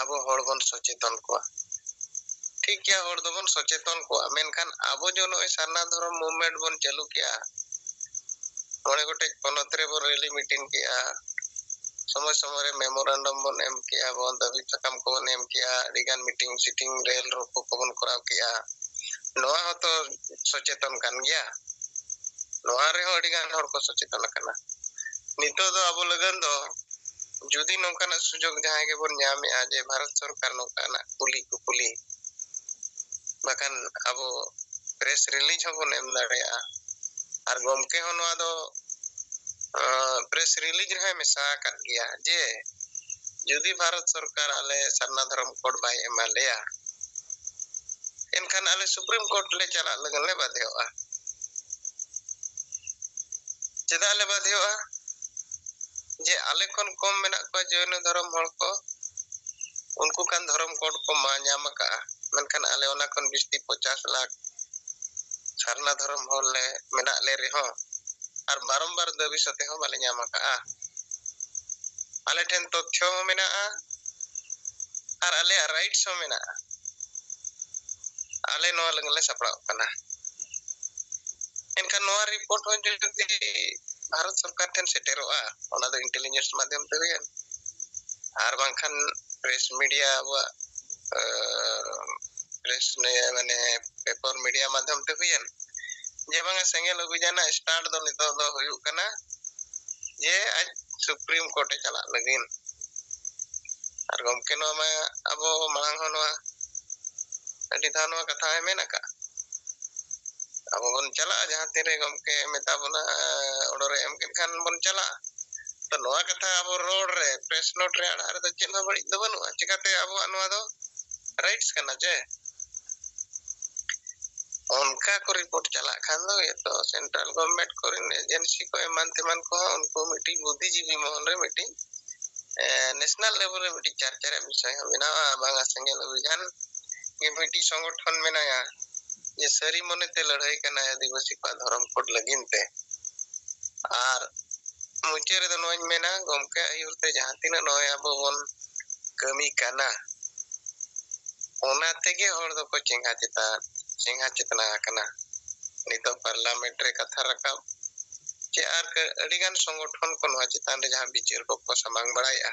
ᱟᱵᱚ ᱦᱚᱲ ᱵᱚᱱ ᱥᱚᱪᱮᱛᱚᱱ ᱠᱚᱣᱟ, ᱴᱷᱤᱠ ᱜᱮᱭᱟ, ᱦᱚᱲ ᱫᱚᱵᱚᱱ ᱥᱚᱪᱮᱛᱚᱱ ᱠᱚᱣᱟ, ᱢᱮᱱᱠᱷᱟᱱ ᱟᱵᱚ ᱡᱮ ᱱᱚᱜᱼᱚᱭ ᱥᱟᱨᱱᱟ ᱫᱷᱚᱨᱚᱢ ᱢᱩᱵᱷᱢᱮᱱᱴ ᱵᱚᱱ ᱪᱟᱹᱞᱩ ᱠᱮᱜᱼᱟ, ᱢᱚᱬᱮ ᱜᱚᱴᱮᱡ ᱯᱚᱱᱚᱛ ᱨᱮᱵᱚᱱ ᱨᱮᱞᱤ ᱢᱤᱴᱤᱝ ᱠᱮᱜᱼᱟ, ᱥᱚᱢᱚᱭ ᱥᱚᱢᱚᱭ ᱨᱮ ᱢᱮᱢᱳᱨᱟᱱᱰᱟᱢ ᱵᱚᱱ ᱮᱢ ᱠᱮᱜᱼᱟ, ᱵᱚᱱ ᱫᱟᱹᱵᱤ ᱥᱟᱠᱟᱢ ᱠᱚᱵᱚᱱ ᱮᱢ ᱠᱮᱜᱼᱟ, ᱟᱹᱰᱤᱜᱟᱱ ᱢᱤᱴᱤᱝ ᱥᱤᱴᱤᱝ ᱨᱮᱞ ᱨᱳᱠᱳ ᱠᱚᱵᱚᱱ ᱠᱚᱨᱟᱣ ᱠᱮᱜᱼᱟ᱾ ᱱᱚᱣᱟ ᱦᱚᱸᱛᱚ ᱥᱚᱪᱮᱛᱚᱱ ᱠᱟᱱ ᱜᱮᱭᱟ, ᱱᱚᱣᱟ ᱨᱮᱦᱚᱸ ᱟᱹᱰᱤᱜᱟᱱ ᱦᱚᱲ ᱠᱚ ᱥᱚᱪᱮᱛᱚᱱ ᱟᱠᱟᱱᱟ᱾ ᱱᱤᱛᱚᱜ ᱫᱚ ᱟᱵᱚ ᱞᱟᱹᱜᱤᱫ ᱫᱚ ᱡᱩᱫᱤ ᱱᱚᱝᱠᱟᱱᱟᱜ ᱥᱩᱡᱳᱜᱽ ᱡᱟᱦᱟᱸᱭ ᱜᱮᱵᱚᱱ ᱧᱟᱢᱮᱜᱼᱟ ᱡᱮ ᱵᱷᱟᱨᱚᱛ ᱥᱚᱨᱠᱟᱨ ᱱᱚᱝᱠᱟᱱᱟᱜ ᱠᱩᱞᱤ ᱠᱩᱯᱩᱞᱤ, ᱵᱟᱠᱷᱟᱱ ᱟᱵᱚ ᱯᱨᱮᱥ ᱨᱤᱞᱤᱡᱽ ᱦᱚᱸᱵᱚᱱ ᱮᱢ ᱫᱟᱲᱮᱭᱟᱜᱼᱟ᱾ ᱟᱨ ᱜᱚᱢᱠᱮ ᱦᱚᱸ ᱱᱚᱣᱟ ᱫᱚ, ᱟᱸ, ᱯᱨᱮᱥ ᱨᱤᱞᱤᱡᱽ ᱨᱮᱦᱚᱸᱭ ᱢᱮᱥᱟ ᱟᱠᱟᱫ ᱜᱮᱭᱟ ᱡᱮ ᱡᱩᱫᱤ ᱵᱷᱟᱨᱚᱛ ᱥᱚᱨᱠᱟᱨ ᱟᱞᱮ ᱥᱟᱨᱱᱟ ᱫᱷᱚᱨᱚᱢ ᱠᱳᱰ ᱵᱟᱭ ᱮᱢᱟ ᱞᱮᱭᱟ, ᱮᱱᱠᱷᱟᱱ ᱟᱞᱮ ᱥᱩᱯᱨᱤᱢ ᱠᱳᱨᱴ ᱞᱮ ᱪᱟᱞᱟᱜ ᱞᱟᱹᱜᱤᱫ ᱞᱮ ᱵᱟᱫᱷᱭᱚᱜᱼᱟ᱾ ᱪᱮᱫᱟᱜ ᱞᱮ ᱵᱟᱫᱷᱭᱚᱜᱼᱟ? ᱡᱮ ᱟᱞᱮ ᱠᱷᱚᱱ ᱠᱚᱢ ᱢᱮᱱᱟᱜ ᱠᱚᱣᱟ ᱡᱚᱭᱱᱚ ᱫᱷᱚᱨᱚᱢ ᱦᱚᱲ ᱠᱚ, ᱩᱱᱠᱩ ᱠᱷᱟᱱ ᱫᱷᱚᱨᱚᱢ ᱠᱳᱰ ᱠᱚ ᱢᱟ ᱧᱟᱢ ᱟᱠᱟᱜᱼᱟ, ᱢᱮᱱᱠᱷᱟᱱ ᱟᱞᱮ ᱚᱱᱟ ᱠᱷᱚᱱ ᱵᱤᱥᱛᱤ ᱯᱚᱪᱟᱥ ᱞᱟᱠᱷ ᱥᱟᱨᱱᱟ ᱫᱷᱚᱨᱚᱢ ᱦᱚᱲ ᱞᱮ ᱢᱮᱱᱟᱜ ᱞᱮ ᱨᱮᱦᱚᱸ ᱟᱨ ᱵᱟᱨᱚᱢᱵᱟᱨ ᱫᱟᱹᱵᱤ ᱥᱟᱛᱮ ᱦᱚᱸ ᱵᱟᱞᱮ ᱧᱟᱢ ᱟᱠᱟᱜᱼᱟ᱾ ᱟᱞᱮ ᱴᱷᱮᱱ ᱛᱚᱛᱛᱷᱚ ᱦᱚᱸ ᱢᱮᱱᱟᱜᱼᱟ ᱟᱨ ᱟᱞᱮᱭᱟᱜ ᱨᱟᱭᱤᱴᱥ ᱦᱚᱸ ᱢᱮᱱᱟᱜᱼᱟ᱾ ᱟᱞᱮ ᱱᱚᱣᱟ ᱞᱟᱹᱜᱤᱫ ᱞᱮ ᱥᱟᱯᱲᱟᱣ ᱠᱟᱱᱟ᱾ ᱮᱱᱠᱷᱟᱱ ᱱᱚᱣᱟ ᱨᱤᱯᱳᱨᱴ ᱦᱚᱸ ᱡᱩᱫᱤ ᱵᱷᱟᱨᱚᱛ ᱥᱚᱨᱠᱟᱨ ᱴᱷᱮᱱ ᱥᱮᱴᱮᱨᱚᱜᱼᱟ, ᱚᱱᱟ ᱫᱚ ᱤᱱᱴᱮᱞᱤᱡᱮᱱᱥ ᱢᱟᱫᱽᱫᱷᱚᱢ ᱛᱮ ᱦᱩᱭᱮᱱ, ᱟᱨ ᱵᱟᱝᱠᱷᱟᱱ ᱯᱨᱮᱥ ᱢᱤᱰᱤᱭᱟ, ᱟᱵᱚᱣᱟᱜ ᱯᱨᱮᱥ ᱢᱟᱱᱮ ᱯᱮᱯᱟᱨ ᱢᱤᱰᱤᱭᱟ ᱢᱟᱫᱽᱫᱷᱚᱢ ᱛᱮ ᱦᱩᱭᱮᱱ, ᱡᱮ ᱵᱟᱝᱟ ᱥᱮᱸᱜᱮᱞ ᱚᱵᱷᱤᱡᱟᱱᱟᱜ ᱥᱴᱟᱨᱴ ᱫᱚ ᱱᱤᱛᱚᱜ ᱫᱚ ᱦᱩᱭᱩᱜ ᱠᱟᱱᱟ ᱡᱮ ᱟᱡ ᱥᱩᱯᱨᱤᱢ ᱠᱳᱨᱴ ᱮ ᱪᱟᱞᱟᱜ ᱞᱟᱹᱜᱤᱫ᱾ ᱟᱨ ᱜᱚᱢᱠᱮ, ᱱᱚᱣᱟ ᱢᱟ ᱟᱵᱚ ᱢᱟᱲᱟᱝ ᱦᱚᱸ ᱱᱚᱣᱟ ᱟᱹᱰᱤ ᱫᱷᱟᱣ ᱱᱚᱣᱟ ᱠᱟᱛᱷᱟ ᱦᱚᱸᱭ ᱢᱮᱱ ᱟᱠᱟᱫᱼᱟ, ᱟᱵᱚ ᱵᱚᱱ ᱪᱟᱞᱟᱜᱼᱟ ᱡᱟᱦᱟᱸ ᱛᱤᱱᱨᱮ ᱜᱚᱢᱠᱮ ᱢᱮᱛᱟ ᱵᱚᱱᱟ, ᱚᱰᱟᱨ ᱮ ᱮᱢ ᱠᱮᱫ ᱠᱷᱟᱱ ᱵᱚᱱ ᱪᱟᱞᱟᱜᱼᱟ᱾ ᱛᱚ ᱱᱚᱣᱟ ᱠᱟᱛᱷᱟ ᱟᱵᱚ ᱨᱚᱲ ᱨᱮ, ᱯᱨᱮᱥ ᱱᱳᱴ ᱨᱮ ᱟᱲᱟᱜ ᱨᱮᱫᱚ ᱪᱮᱫ ᱦᱚᱸ ᱵᱟᱹᱲᱤᱡ ᱫᱚ ᱵᱟᱹᱱᱩᱜᱼᱟ᱾ ᱪᱤᱠᱟᱹᱛᱮ ᱟᱵᱚᱣᱟᱜ ᱱᱚᱣᱟ ᱫᱚ ᱨᱟᱭᱤᱴᱥ ᱠᱟᱱᱟ ᱪᱮ? ᱚᱱᱠᱟ ᱠᱚ ᱨᱤᱯᱳᱨᱴ ᱪᱟᱞᱟᱜ ᱠᱷᱟᱱ ᱫᱚ ᱡᱚᱛᱚ ᱥᱮᱱᱴᱨᱟᱞ ᱜᱚᱵᱷᱚᱨᱱᱢᱮᱱᱴ ᱠᱚᱨᱮᱱ ᱮᱡᱮᱱᱥᱤ ᱠᱚ ᱮᱢᱟᱱ ᱛᱮᱢᱟᱱ ᱠᱚᱦᱚᱸ ᱩᱱᱠᱩ ᱢᱤᱫᱴᱤᱡ ᱵᱩᱫᱽᱫᱷᱤᱡᱤᱵᱤ ᱢᱚᱦᱚᱞ ᱨᱮ ᱢᱤᱫᱴᱤᱡ ᱱᱮᱥᱱᱟᱞ ᱞᱮᱵᱮᱞ ᱨᱮ ᱢᱤᱫᱴᱤᱡ ᱪᱟᱨᱪᱟ ᱨᱮᱭᱟᱜ ᱵᱤᱥᱚᱭ ᱦᱚᱸ ᱵᱮᱱᱟᱣᱟ᱾ ᱵᱟᱝᱟ ᱥᱮᱸᱜᱮᱞ ᱚᱵᱷᱤᱡᱟᱱ ᱜᱮ ᱢᱤᱫᱴᱤᱡ ᱥᱚᱝᱜᱚᱴᱷᱚᱱ ᱢᱮᱱᱟᱭᱟ ᱡᱮ ᱥᱟᱹᱨᱤ ᱢᱚᱱᱮᱛᱮ ᱞᱟᱹᱲᱦᱟᱹᱭ ᱠᱟᱱᱟᱭ ᱟᱹᱫᱤᱵᱟᱹᱥᱤ ᱠᱚᱣᱟᱜ ᱫᱷᱚᱨᱚᱢ ᱠᱳᱰ ᱞᱟᱹᱜᱤᱫ ᱛᱮ᱾ ᱟᱨ ᱢᱩᱪᱟᱹᱫ ᱨᱮᱫᱚ ᱱᱚᱣᱟᱧ ᱢᱮᱱᱟ, ᱜᱚᱢᱠᱮ ᱟᱹᱭᱩᱨ ᱛᱮ ᱡᱟᱦᱟᱸ ᱛᱤᱱᱟᱹᱜ ᱱᱚᱜᱼᱚᱭ ᱟᱵᱚ ᱵᱚᱱ ᱠᱟᱹᱢᱤ ᱠᱟᱱᱟ, ᱚᱱᱟ ᱛᱮᱜᱮ ᱦᱚᱲ ᱫᱚᱠᱚ ᱪᱮᱸᱜᱷᱟ ᱪᱮᱛᱟᱱ, ᱪᱮᱸᱜᱷᱟ ᱪᱮᱛᱱᱟ ᱟᱠᱟᱱᱟ᱾ ᱱᱤᱛᱚᱜ ᱯᱟᱨᱞᱟᱢᱮᱱᱴ ᱨᱮ ᱠᱟᱛᱷᱟ ᱨᱟᱠᱟᱵ ᱪᱮ ᱟᱨ ᱠᱟᱹ-, ᱟᱹᱰᱤᱜᱟᱱ ᱥᱚᱝᱜᱚᱴᱷᱚᱱ ᱠᱚ ᱱᱚᱣᱟ ᱪᱮᱛᱟᱱ ᱨᱮ ᱡᱟᱦᱟᱸ ᱵᱤᱪᱟᱹᱨ ᱠᱚᱠᱚ ᱥᱟᱢᱟᱝ ᱵᱟᱲᱟᱭᱮᱫᱼᱟ᱾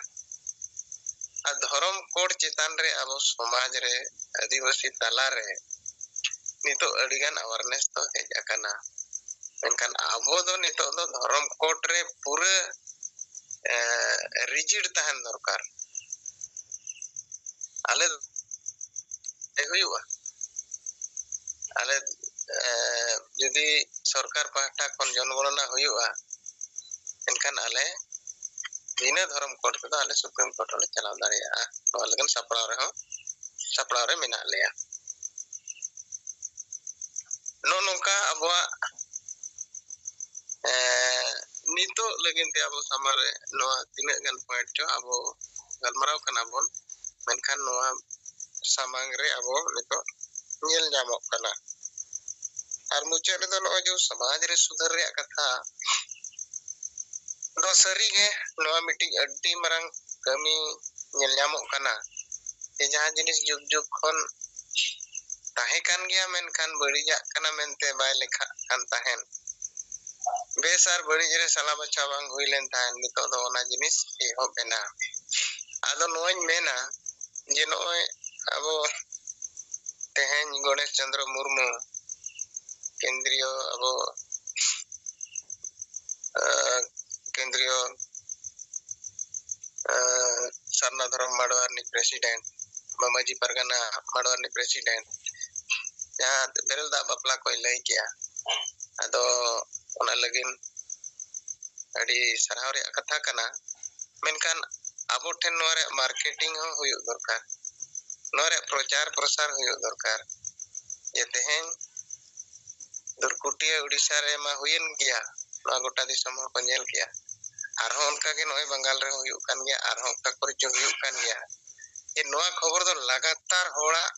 ᱟᱨ ᱫᱷᱚᱨᱚᱢ ᱠᱳᱰ ᱪᱮᱛᱟᱱ ᱨᱮ ᱟᱵᱚ ᱥᱚᱢᱟᱡᱽ ᱨᱮ, ᱟᱹᱫᱤᱵᱟᱹᱥᱤ ᱛᱟᱞᱟᱨᱮ ᱱᱤᱛᱚᱜ ᱟᱹᱰᱤᱜᱟᱱ awareness ᱫᱚ ᱦᱮᱡ ᱟᱠᱟᱱᱟ᱾ ᱢᱮᱱᱠᱷᱟᱱ ᱟᱵᱚ ᱫᱚ ᱱᱤᱛᱚᱜ ᱫᱚ ᱫᱷᱚᱨᱚᱢ ᱠᱳᱰ ᱨᱮ ᱯᱩᱨᱟᱹ, ᱮ, ᱨᱤᱡᱤᱰ ᱛᱟᱦᱮᱱ ᱫᱚᱨᱠᱟᱨ᱾ ᱟᱞᱮ ᱫᱚ ᱦᱩᱭᱩᱜᱼᱟ, ᱟᱞᱮ, ᱮ, ᱡᱩᱫᱤ ᱥᱚᱨᱠᱟᱨ ᱯᱟᱦᱴᱟ ᱠᱷᱚᱱ ᱡᱚᱱᱜᱚᱬᱚᱱᱟ ᱦᱩᱭᱩᱜᱼᱟ, ᱮᱱᱠᱷᱟᱱ ᱟᱞᱮ ᱵᱤᱱᱟᱹ ᱫᱷᱚᱨᱚᱢ ᱠᱳᱰ ᱛᱮᱫᱚ ᱟᱞᱮ ᱥᱩᱯᱨᱤᱢ ᱠᱳᱨᱴ ᱨᱮᱞᱮ ᱪᱟᱞᱟᱣ ᱫᱟᱲᱮᱭᱟᱜᱼᱟ᱾ ᱱᱚᱣᱟ ᱞᱟᱹᱜᱤᱫ ᱥᱟᱯᱲᱟᱣ ᱨᱮᱦᱚᱸ, ᱥᱟᱯᱲᱟᱣ ᱨᱮ ᱢᱮᱱᱟᱜ ᱞᱮᱭᱟ᱾ ᱱᱚᱜᱼᱚ ᱱᱚᱝᱠᱟ ᱟᱵᱚᱣᱟᱜ, ᱮ, ᱱᱤᱛᱚᱜ ᱞᱟᱹᱜᱤᱫ ᱛᱮ ᱟᱵᱚ ᱥᱟᱢᱟᱝ ᱨᱮ ᱱᱚᱣᱟ ᱛᱤᱱᱟᱹᱜ ᱜᱟᱱ ᱯᱚᱭᱮᱱᱴ ᱪᱚ ᱟᱵᱚ ᱜᱟᱞᱢᱟᱨᱟᱣ ᱠᱟᱱᱟ ᱵᱚᱱ, ᱢᱮᱱᱠᱷᱟᱱ ᱱᱚᱣᱟ ᱥᱟᱢᱟᱝ ᱨᱮ ᱟᱵᱚ ᱱᱤᱛᱚᱜ ᱧᱮᱞ ᱧᱟᱢᱚᱜ ᱠᱟᱱᱟ᱾ ᱟᱨ ᱢᱩᱪᱟᱹᱫ ᱨᱮᱫᱚ ᱱᱚᱜᱼᱚᱭ ᱡᱮ ᱥᱚᱢᱟᱡᱽ ᱨᱮ ᱥᱩᱫᱷᱟᱹᱨ ᱨᱮᱭᱟᱜ ᱠᱟᱛᱷᱟ ᱫᱚ ᱥᱟᱹᱨᱤᱜᱮ ᱱᱚᱣᱟ ᱢᱤᱫᱴᱤᱡ ᱟᱹᱰᱤ ᱢᱟᱨᱟᱝ ᱠᱟᱹᱢᱤ ᱧᱮᱞ ᱧᱟᱢᱚᱜ ᱠᱟᱱᱟ, ᱡᱮ ᱡᱟᱦᱟᱸ ᱡᱤᱱᱤᱥ ᱡᱩᱜᱽ ᱡᱩᱜᱽ ᱠᱷᱚᱱ ᱛᱟᱦᱮᱸ ᱠᱟᱱ ᱜᱮᱭᱟ, ᱢᱮᱱᱠᱷᱟᱱ ᱵᱟᱹᱲᱤᱡᱟᱜ ᱠᱟᱱᱟ ᱢᱮᱱᱛᱮ ᱵᱟᱭ ᱞᱮᱠᱷᱟᱜ ᱠᱟᱱ ᱛᱟᱦᱮᱸᱱ᱾ ᱵᱮᱥ ᱟᱨ ᱵᱟᱹᱲᱤᱡ ᱨᱮ ᱥᱟᱞᱟ ᱵᱟᱪᱷᱟᱣ ᱵᱟᱝ ᱦᱩᱭ ᱞᱮᱱ ᱛᱟᱦᱮᱸᱱ, ᱱᱤᱛᱚᱜ ᱫᱚ ᱚᱱᱟ ᱡᱤᱱᱤᱥ ᱮᱦᱚᱵ ᱮᱱᱟ᱾ ᱟᱫᱚ ᱱᱚᱣᱟᱧ ᱢᱮᱱᱟ ᱡᱮ ᱱᱚᱜᱼᱚᱭ ᱟᱵᱚ ᱛᱮᱦᱮᱧ ᱜᱚᱬᱮᱥ ᱪᱚᱸᱫᱽᱨᱚ ᱢᱩᱨᱢᱩ ᱠᱮᱱᱫᱽᱨᱤᱭᱚ ᱟᱵᱚ, ᱟᱸ, ᱠᱮᱱᱫᱽᱨᱤᱭᱚ, ᱟᱸ, ᱥᱟᱨᱱᱟ ᱫᱷᱚᱨᱚᱢ ᱢᱟᱰᱣᱟ ᱨᱤᱱᱤᱡ president, ᱵᱟ ᱢᱟᱹᱡᱷᱤ ᱯᱟᱨᱜᱟᱱᱟ ᱢᱟᱰᱣᱟ ᱨᱤᱱᱤᱡ president, ᱡᱟᱦᱟᱸ ᱵᱮᱨᱮᱞ ᱫᱟᱜ ᱵᱟᱯᱞᱟ ᱠᱚᱭ ᱞᱟᱹᱭ ᱠᱮᱜᱼᱟ, ᱟᱫᱚ ᱚᱱᱟ ᱞᱟᱹᱜᱤᱫ ᱟᱹᱰᱤ ᱥᱟᱨᱦᱟᱣ ᱨᱮᱭᱟᱜ ᱠᱟᱛᱷᱟ ᱠᱟᱱᱟ᱾ ᱢᱮᱱᱠᱷᱟᱱ ᱟᱵᱚ ᱴᱷᱮᱱ ᱱᱚᱣᱟ ᱨᱮᱭᱟᱜ marketing ᱦᱚᱸ ᱦᱩᱭᱩᱜ ᱫᱚᱨᱠᱟᱨ, ᱱᱚᱣᱟ ᱨᱮᱭᱟᱜ ᱯᱨᱚᱪᱟᱨ ᱯᱨᱚᱥᱟᱨ ᱦᱩᱭᱩᱜ ᱫᱚᱨᱠᱟᱨ᱾ ᱡᱮ ᱛᱮᱦᱮᱧ ᱫᱩᱨᱠᱩᱴᱤᱭᱟᱹ ᱳᱰᱤᱥᱟ ᱨᱮᱢᱟ ᱦᱩᱭᱮᱱ ᱜᱮᱭᱟ, ᱱᱚᱣᱟ ᱜᱚᱴᱟ ᱫᱤᱥᱚᱢ ᱦᱚᱲ ᱠᱚ ᱧᱮᱞ ᱠᱮᱜᱼᱟ᱾ ᱟᱨᱦᱚᱸ ᱚᱱᱠᱟ ᱜᱮ ᱱᱚᱜᱼᱚᱭ ᱵᱟᱝᱜᱟᱞ ᱨᱮᱦᱚᱸ ᱦᱩᱭᱩᱜ ᱠᱟᱱ ᱜᱮᱭᱟ, ᱟᱨᱦᱚᱸ ᱚᱠᱟ ᱠᱚᱨᱮ ᱪᱚ ᱦᱩᱭᱩᱜ ᱠᱟᱱ ᱜᱮᱭᱟ᱾ ᱡᱮ ᱱᱚᱣᱟ ᱠᱷᱚᱵᱚᱨ ᱫᱚ ᱞᱟᱜᱟᱛᱟᱨ ᱦᱚᱲᱟᱜ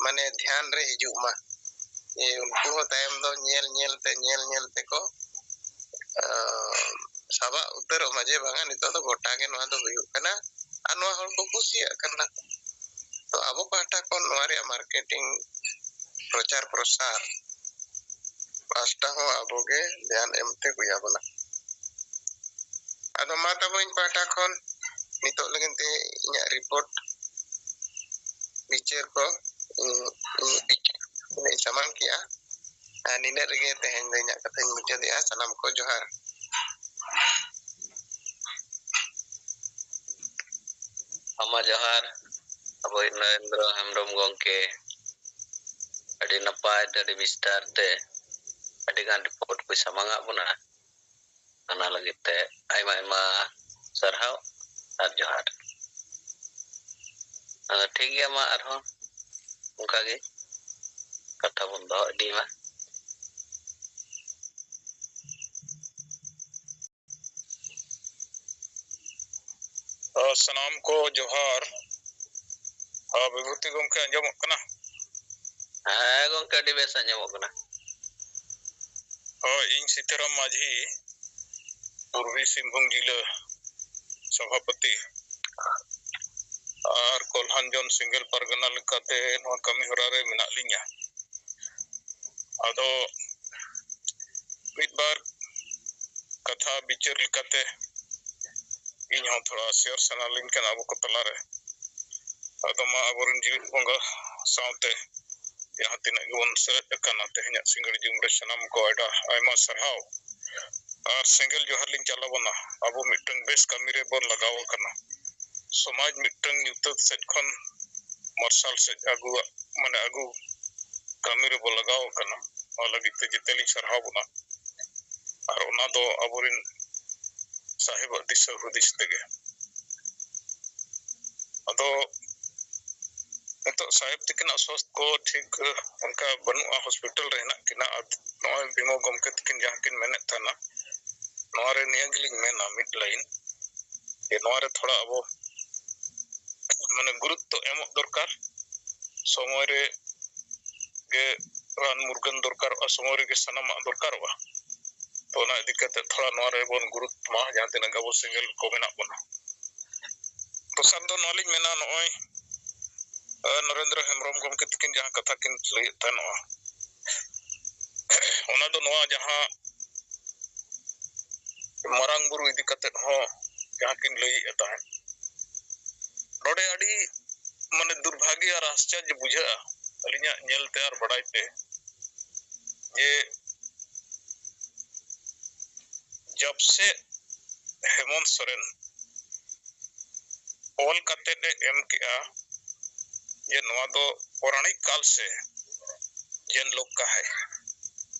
ᱢᱟᱱᱮ ᱫᱷᱮᱭᱟᱱ ᱨᱮ ᱦᱤᱡᱩᱜ ᱢᱟ᱾ ᱡᱮ ᱩᱱᱠᱩ ᱦᱚᱸ ᱛᱟᱭᱚᱢ ᱫᱚ ᱧᱮᱞ ᱧᱮᱞ ᱛᱮ, ᱧᱮᱞ ᱧᱮᱞ ᱛᱮᱠᱚ, ᱟᱸ, ᱥᱟᱵᱟᱜ ᱩᱛᱟᱹᱨᱚᱜ ᱢᱟ ᱡᱮ ᱵᱟᱝᱟ ᱱᱤᱛᱚᱜ ᱫᱚ ᱜᱚᱴᱟ ᱜᱮ ᱱᱚᱣᱟ ᱫᱚ ᱦᱩᱭᱩᱜ ᱠᱟᱱᱟ ᱟᱨ ᱱᱚᱣᱟ ᱦᱚᱲ ᱠᱚ ᱠᱩᱥᱤᱭᱟᱜ ᱠᱟᱱᱟ᱾ ᱛᱚ ᱟᱵᱚ ᱯᱟᱦᱴᱟ ᱠᱷᱚᱱ ᱱᱚᱣᱟ ᱨᱮᱭᱟᱜ marketing, ᱯᱨᱚᱪᱟᱨ ᱯᱨᱚᱥᱟᱨ ᱯᱟᱦᱴᱟ ᱦᱚᱸ ᱟᱵᱚ ᱜᱮ ᱫᱷᱮᱭᱟᱱ ᱮᱢ ᱛᱮ ᱦᱩᱭ ᱟᱵᱚᱱᱟ᱾ ᱟᱫᱚ ᱢᱟ ᱛᱟᱵᱚ ᱤᱧ ᱯᱟᱦᱴᱟ ᱠᱷᱚᱱ ᱱᱤᱛᱚᱜ ᱞᱟᱹᱜᱤᱫ ᱛᱮ ᱤᱧᱟᱹᱜ report ᱵᱤᱪᱟᱹᱨ ᱠᱚ ᱤᱧ, ᱤᱧ, ᱤᱧ ᱥᱟᱢᱟᱝ ᱠᱮᱜᱼᱟ᱾ ᱟᱨ ᱱᱤᱱᱟᱹᱜ ᱨᱮᱜᱮ ᱛᱮᱦᱮᱧ ᱫᱚ ᱤᱧᱟᱹᱜ ᱠᱟᱛᱷᱟᱧ ᱢᱩᱪᱟᱹᱫᱮᱜᱼᱟ᱾ ᱥᱟᱱᱟᱢ ᱠᱚ ᱡᱚᱦᱟᱨ᱾ ᱟᱢᱟ ᱡᱚᱦᱟᱨ, ᱟᱵᱚᱭᱤᱡ ᱱᱚᱨᱮᱱᱫᱨᱚ ᱦᱮᱢᱵᱨᱚᱢ ᱜᱚᱢᱠᱮ᱾ ᱟᱹᱰᱤ ᱱᱟᱯᱟᱭ ᱛᱮ, ᱟᱹᱰᱤ ᱵᱤᱥᱛᱟᱨ ᱛᱮ ᱟᱹᱰᱤ ᱜᱟᱱ report ᱠᱚᱭ ᱥᱟᱢᱟᱝ ᱟᱫ ᱵᱚᱱᱟ᱾ ᱚᱱᱟ ᱞᱟᱹᱜᱤᱫ ᱛᱮ ᱟᱭᱢᱟ ᱟᱭᱢᱟ ᱥᱟᱨᱦᱟᱣ ᱟᱨ ᱡᱚᱦᱟᱨ᱾ ᱟᱫᱚ ᱴᱷᱤᱠ ᱜᱮᱭᱟ, ᱢᱟ ᱟᱨᱦᱚᱸ ᱚᱱᱠᱟ ᱜᱮ ᱠᱟᱛᱷᱟ ᱵᱚᱱ ᱫᱚᱦᱚ ᱤᱫᱤ ᱢᱟ᱾ ᱚ, ᱥᱟᱱᱟᱢ ᱠᱚ ᱡᱚᱦᱟᱨ᱾ ᱚ, ᱵᱤᱵᱷᱩᱛᱤ ᱜᱚᱢᱠᱮ ᱟᱸᱡᱚᱢᱚᱜ ᱠᱟᱱᱟ? ᱦᱮᱸ ᱜᱚᱢᱠᱮ, ᱟᱹᱰᱤ ᱵᱮᱥ ᱟᱸᱡᱚᱢᱚᱜ ᱠᱟᱱᱟ᱾ ᱦᱳᱭ, ᱤᱧ ᱥᱤᱛᱟᱹᱨᱟᱢ ᱢᱟᱹᱡᱷᱤ, ᱯᱩᱨᱵᱤ ᱥᱤᱝᱵᱷᱩᱢ ᱡᱤᱞᱟᱹ ᱥᱚᱵᱷᱟᱯᱚᱛᱤ ᱟᱨ ᱠᱚᱞᱦᱟᱱᱡᱚᱱ ᱥᱮᱸᱜᱮᱞ ᱯᱟᱨᱜᱟᱱᱟ ᱞᱮᱠᱟᱛᱮ ᱱᱚᱣᱟ ᱠᱟᱹᱢᱤ ᱦᱚᱨᱟ ᱨᱮ ᱢᱮᱱᱟᱜ ᱞᱤᱧᱟ᱾ ᱟᱫᱚ ᱢᱤᱫ ᱵᱟᱨ ᱠᱟᱛᱷᱟ ᱵᱤᱪᱟᱹᱨ ᱞᱮᱠᱟᱛᱮ ᱤᱧ ᱦᱚᱸ ᱛᱷᱚᱲᱟ ᱥᱮᱭᱟᱨ ᱥᱟᱱᱟ ᱞᱤᱧ ᱠᱟᱱᱟ ᱟᱵᱚ ᱠᱚ ᱛᱟᱞᱟᱨᱮ᱾ ᱟᱫᱚ ᱢᱟ ᱟᱵᱚᱨᱮᱱ ᱡᱤᱣᱤ ᱵᱚᱸᱜᱟ ᱥᱟᱶᱛᱮ ᱡᱟᱦᱟᱸ ᱛᱤᱱᱟᱹᱜ ᱜᱮᱵᱚᱱ ᱥᱮᱞᱮᱫ ᱟᱠᱟᱱᱟ ᱛᱮᱦᱮᱧᱟᱜ ᱥᱤᱸᱜᱟᱹᱲ ᱡᱩᱢ ᱨᱮ, ᱥᱟᱱᱟᱢ ᱠᱚ ᱟᱹᱰᱤ ᱟᱭᱢᱟ ᱥᱟᱨᱦᱟᱣ ᱟᱨ ᱥᱮᱸᱜᱮᱞ ᱡᱚᱦᱟᱨ ᱞᱤᱧ ᱪᱟᱞ ᱟᱵᱚᱱᱟ᱾ ᱟᱵᱚ ᱢᱤᱫᱴᱟᱝ ᱵᱮᱥ ᱠᱟᱹᱢᱤ ᱨᱮᱵᱚᱱ ᱞᱟᱜᱟᱣ ᱟᱠᱟᱱᱟ᱾ ᱥᱚᱢᱟᱡᱽ ᱢᱤᱫᱴᱟᱝ ᱧᱩᱛᱟᱹᱛ ᱥᱮᱫ ᱠᱷᱚᱱ ᱢᱟᱨᱥᱟᱞ ᱥᱮᱫ ᱟᱹᱜᱩᱣᱟᱜ, ᱢᱟᱱᱮ ᱟᱹᱜᱩ ᱠᱟᱹᱢᱤ ᱨᱮᱵᱚ ᱞᱟᱜᱟᱣ ᱟᱠᱟᱱᱟ᱾ ᱚᱱᱟ ᱞᱟᱹᱜᱤᱫ ᱛᱮ ᱡᱮᱛᱮ ᱞᱤᱧ ᱥᱟᱨᱦᱟᱣ ᱵᱚᱱᱟ᱾ ᱟᱨ ᱚᱱᱟ ᱫᱚ ᱟᱵᱚᱨᱮᱱ ᱥᱟᱦᱮᱵᱟᱜ ᱫᱤᱥᱟᱹ ᱦᱩᱫᱤᱥ ᱛᱮᱜᱮ᱾ ᱟᱫᱚ ᱱᱤᱛᱚᱜ ᱥᱟᱦᱮᱵ ᱛᱤᱠᱤᱱᱟᱜ ᱥᱣᱟᱥᱛᱷ ᱠᱚ ᱴᱷᱤᱠ ᱚᱱᱠᱟ ᱵᱟᱹᱱᱩᱜᱼᱟ, ᱦᱚᱥᱯᱤᱴᱟᱞ ᱨᱮ ᱦᱮᱱᱟᱜ ᱠᱤᱱᱟ᱾ ᱟᱨ ᱱᱚᱜᱼᱚᱭ ᱵᱤᱢᱚᱞ ᱜᱚᱢᱠᱮ ᱛᱤᱠᱤᱱ ᱡᱟᱦᱟᱸ ᱠᱤᱱ ᱢᱮᱱᱮᱫ ᱛᱟᱦᱮᱱᱟ, ᱱᱚᱣᱟ ᱨᱮ ᱱᱤᱭᱟᱹ ᱜᱮᱞᱤᱧ ᱢᱮᱱᱟ ᱢᱤᱫ ᱞᱟᱭᱤᱱ, ᱡᱮ ᱱᱚᱣᱟ ᱨᱮ ᱛᱷᱚᱲᱟ ᱟᱵᱚ ᱢᱟᱱᱮ ᱜᱩᱨᱩᱛᱛᱚ ᱮᱢᱚᱜ ᱫᱚᱨᱠᱟᱨ, ᱥᱚᱢᱚᱭ ᱨᱮ ᱜᱮ ᱨᱟᱱ ᱢᱩᱨᱜᱟᱹᱱ ᱫᱚᱨᱠᱟᱨᱚᱜᱼᱟ, ᱥᱚᱢᱚᱭ ᱨᱮᱜᱮ ᱥᱟᱱᱟᱢᱟᱜ ᱫᱚᱨᱠᱟᱨᱚᱜᱼᱟ᱾ ᱛᱚ ᱚᱱᱟ ᱤᱫᱤ ᱠᱟᱛᱮ ᱛᱷᱚᱲᱟ ᱱᱚᱣᱟ ᱨᱮᱵᱚᱱ ᱜᱩᱨᱩᱛᱛᱚ ᱢᱟ, ᱡᱟᱦᱟᱸ ᱛᱤᱱᱟᱹᱜ ᱜᱮ ᱟᱵᱚ ᱥᱮᱸᱜᱮᱞ ᱠᱚ ᱢᱮᱱᱟᱜ ᱵᱚᱱᱟ᱾ ᱫᱚᱥᱟᱨ ᱫᱚ ᱱᱚᱣᱟ ᱞᱤᱧ ᱢᱮᱱᱟ, ᱱᱚᱜᱼᱚᱭ, ᱟᱨ ᱱᱚᱨᱮᱱᱫᱨᱚ ᱦᱮᱢᱵᱨᱚᱢ ᱜᱚᱢᱠᱮ ᱛᱟᱹᱠᱤᱱ ᱡᱟᱦᱟᱸ ᱠᱟᱛᱷᱟ ᱠᱤᱱ ᱞᱟᱹᱭᱮᱫ ᱛᱟᱦᱮᱱᱚᱜᱼᱟ, ᱚᱱᱟ ᱫᱚ ᱱᱚᱣᱟ ᱡᱟᱦᱟᱸ ᱢᱟᱨᱟᱝ ᱵᱩᱨᱩ ᱤᱫᱤ ᱠᱟᱛᱮᱫ ᱦᱚᱸ ᱡᱟᱦᱟᱸ ᱠᱤᱱ ᱞᱟᱹᱭᱮᱫ ᱛᱟᱦᱮᱸᱫ, ᱱᱚᱰᱮ ᱟᱹᱰᱤ ᱢᱟᱱᱮ ᱫᱩᱨᱵᱷᱟᱜᱽᱭᱚ ᱟᱨ ᱟᱥᱪᱟᱨᱡᱚ ᱵᱩᱡᱷᱟᱹᱜᱼᱟ ᱟᱹᱞᱤᱧᱟᱜ ᱧᱮᱞ ᱛᱮ ᱟᱨ ᱵᱟᱰᱟᱭ ᱛᱮ, ᱡᱮ ᱡᱟᱵ ᱥᱮ ᱦᱮᱢᱚᱱᱛ ᱥᱚᱨᱮᱱ ᱚᱞ ᱠᱟᱛᱮᱫ ᱮ ᱮᱢ ᱠᱮᱜᱼᱟ ᱡᱮ ᱱᱚᱣᱟ ᱫᱚ ᱯᱳᱨᱟᱬᱤᱠ ᱠᱟᱞ ᱥᱮ ᱡᱮᱱ ᱞᱳᱠ ᱠᱟ ᱦᱟᱭ᱾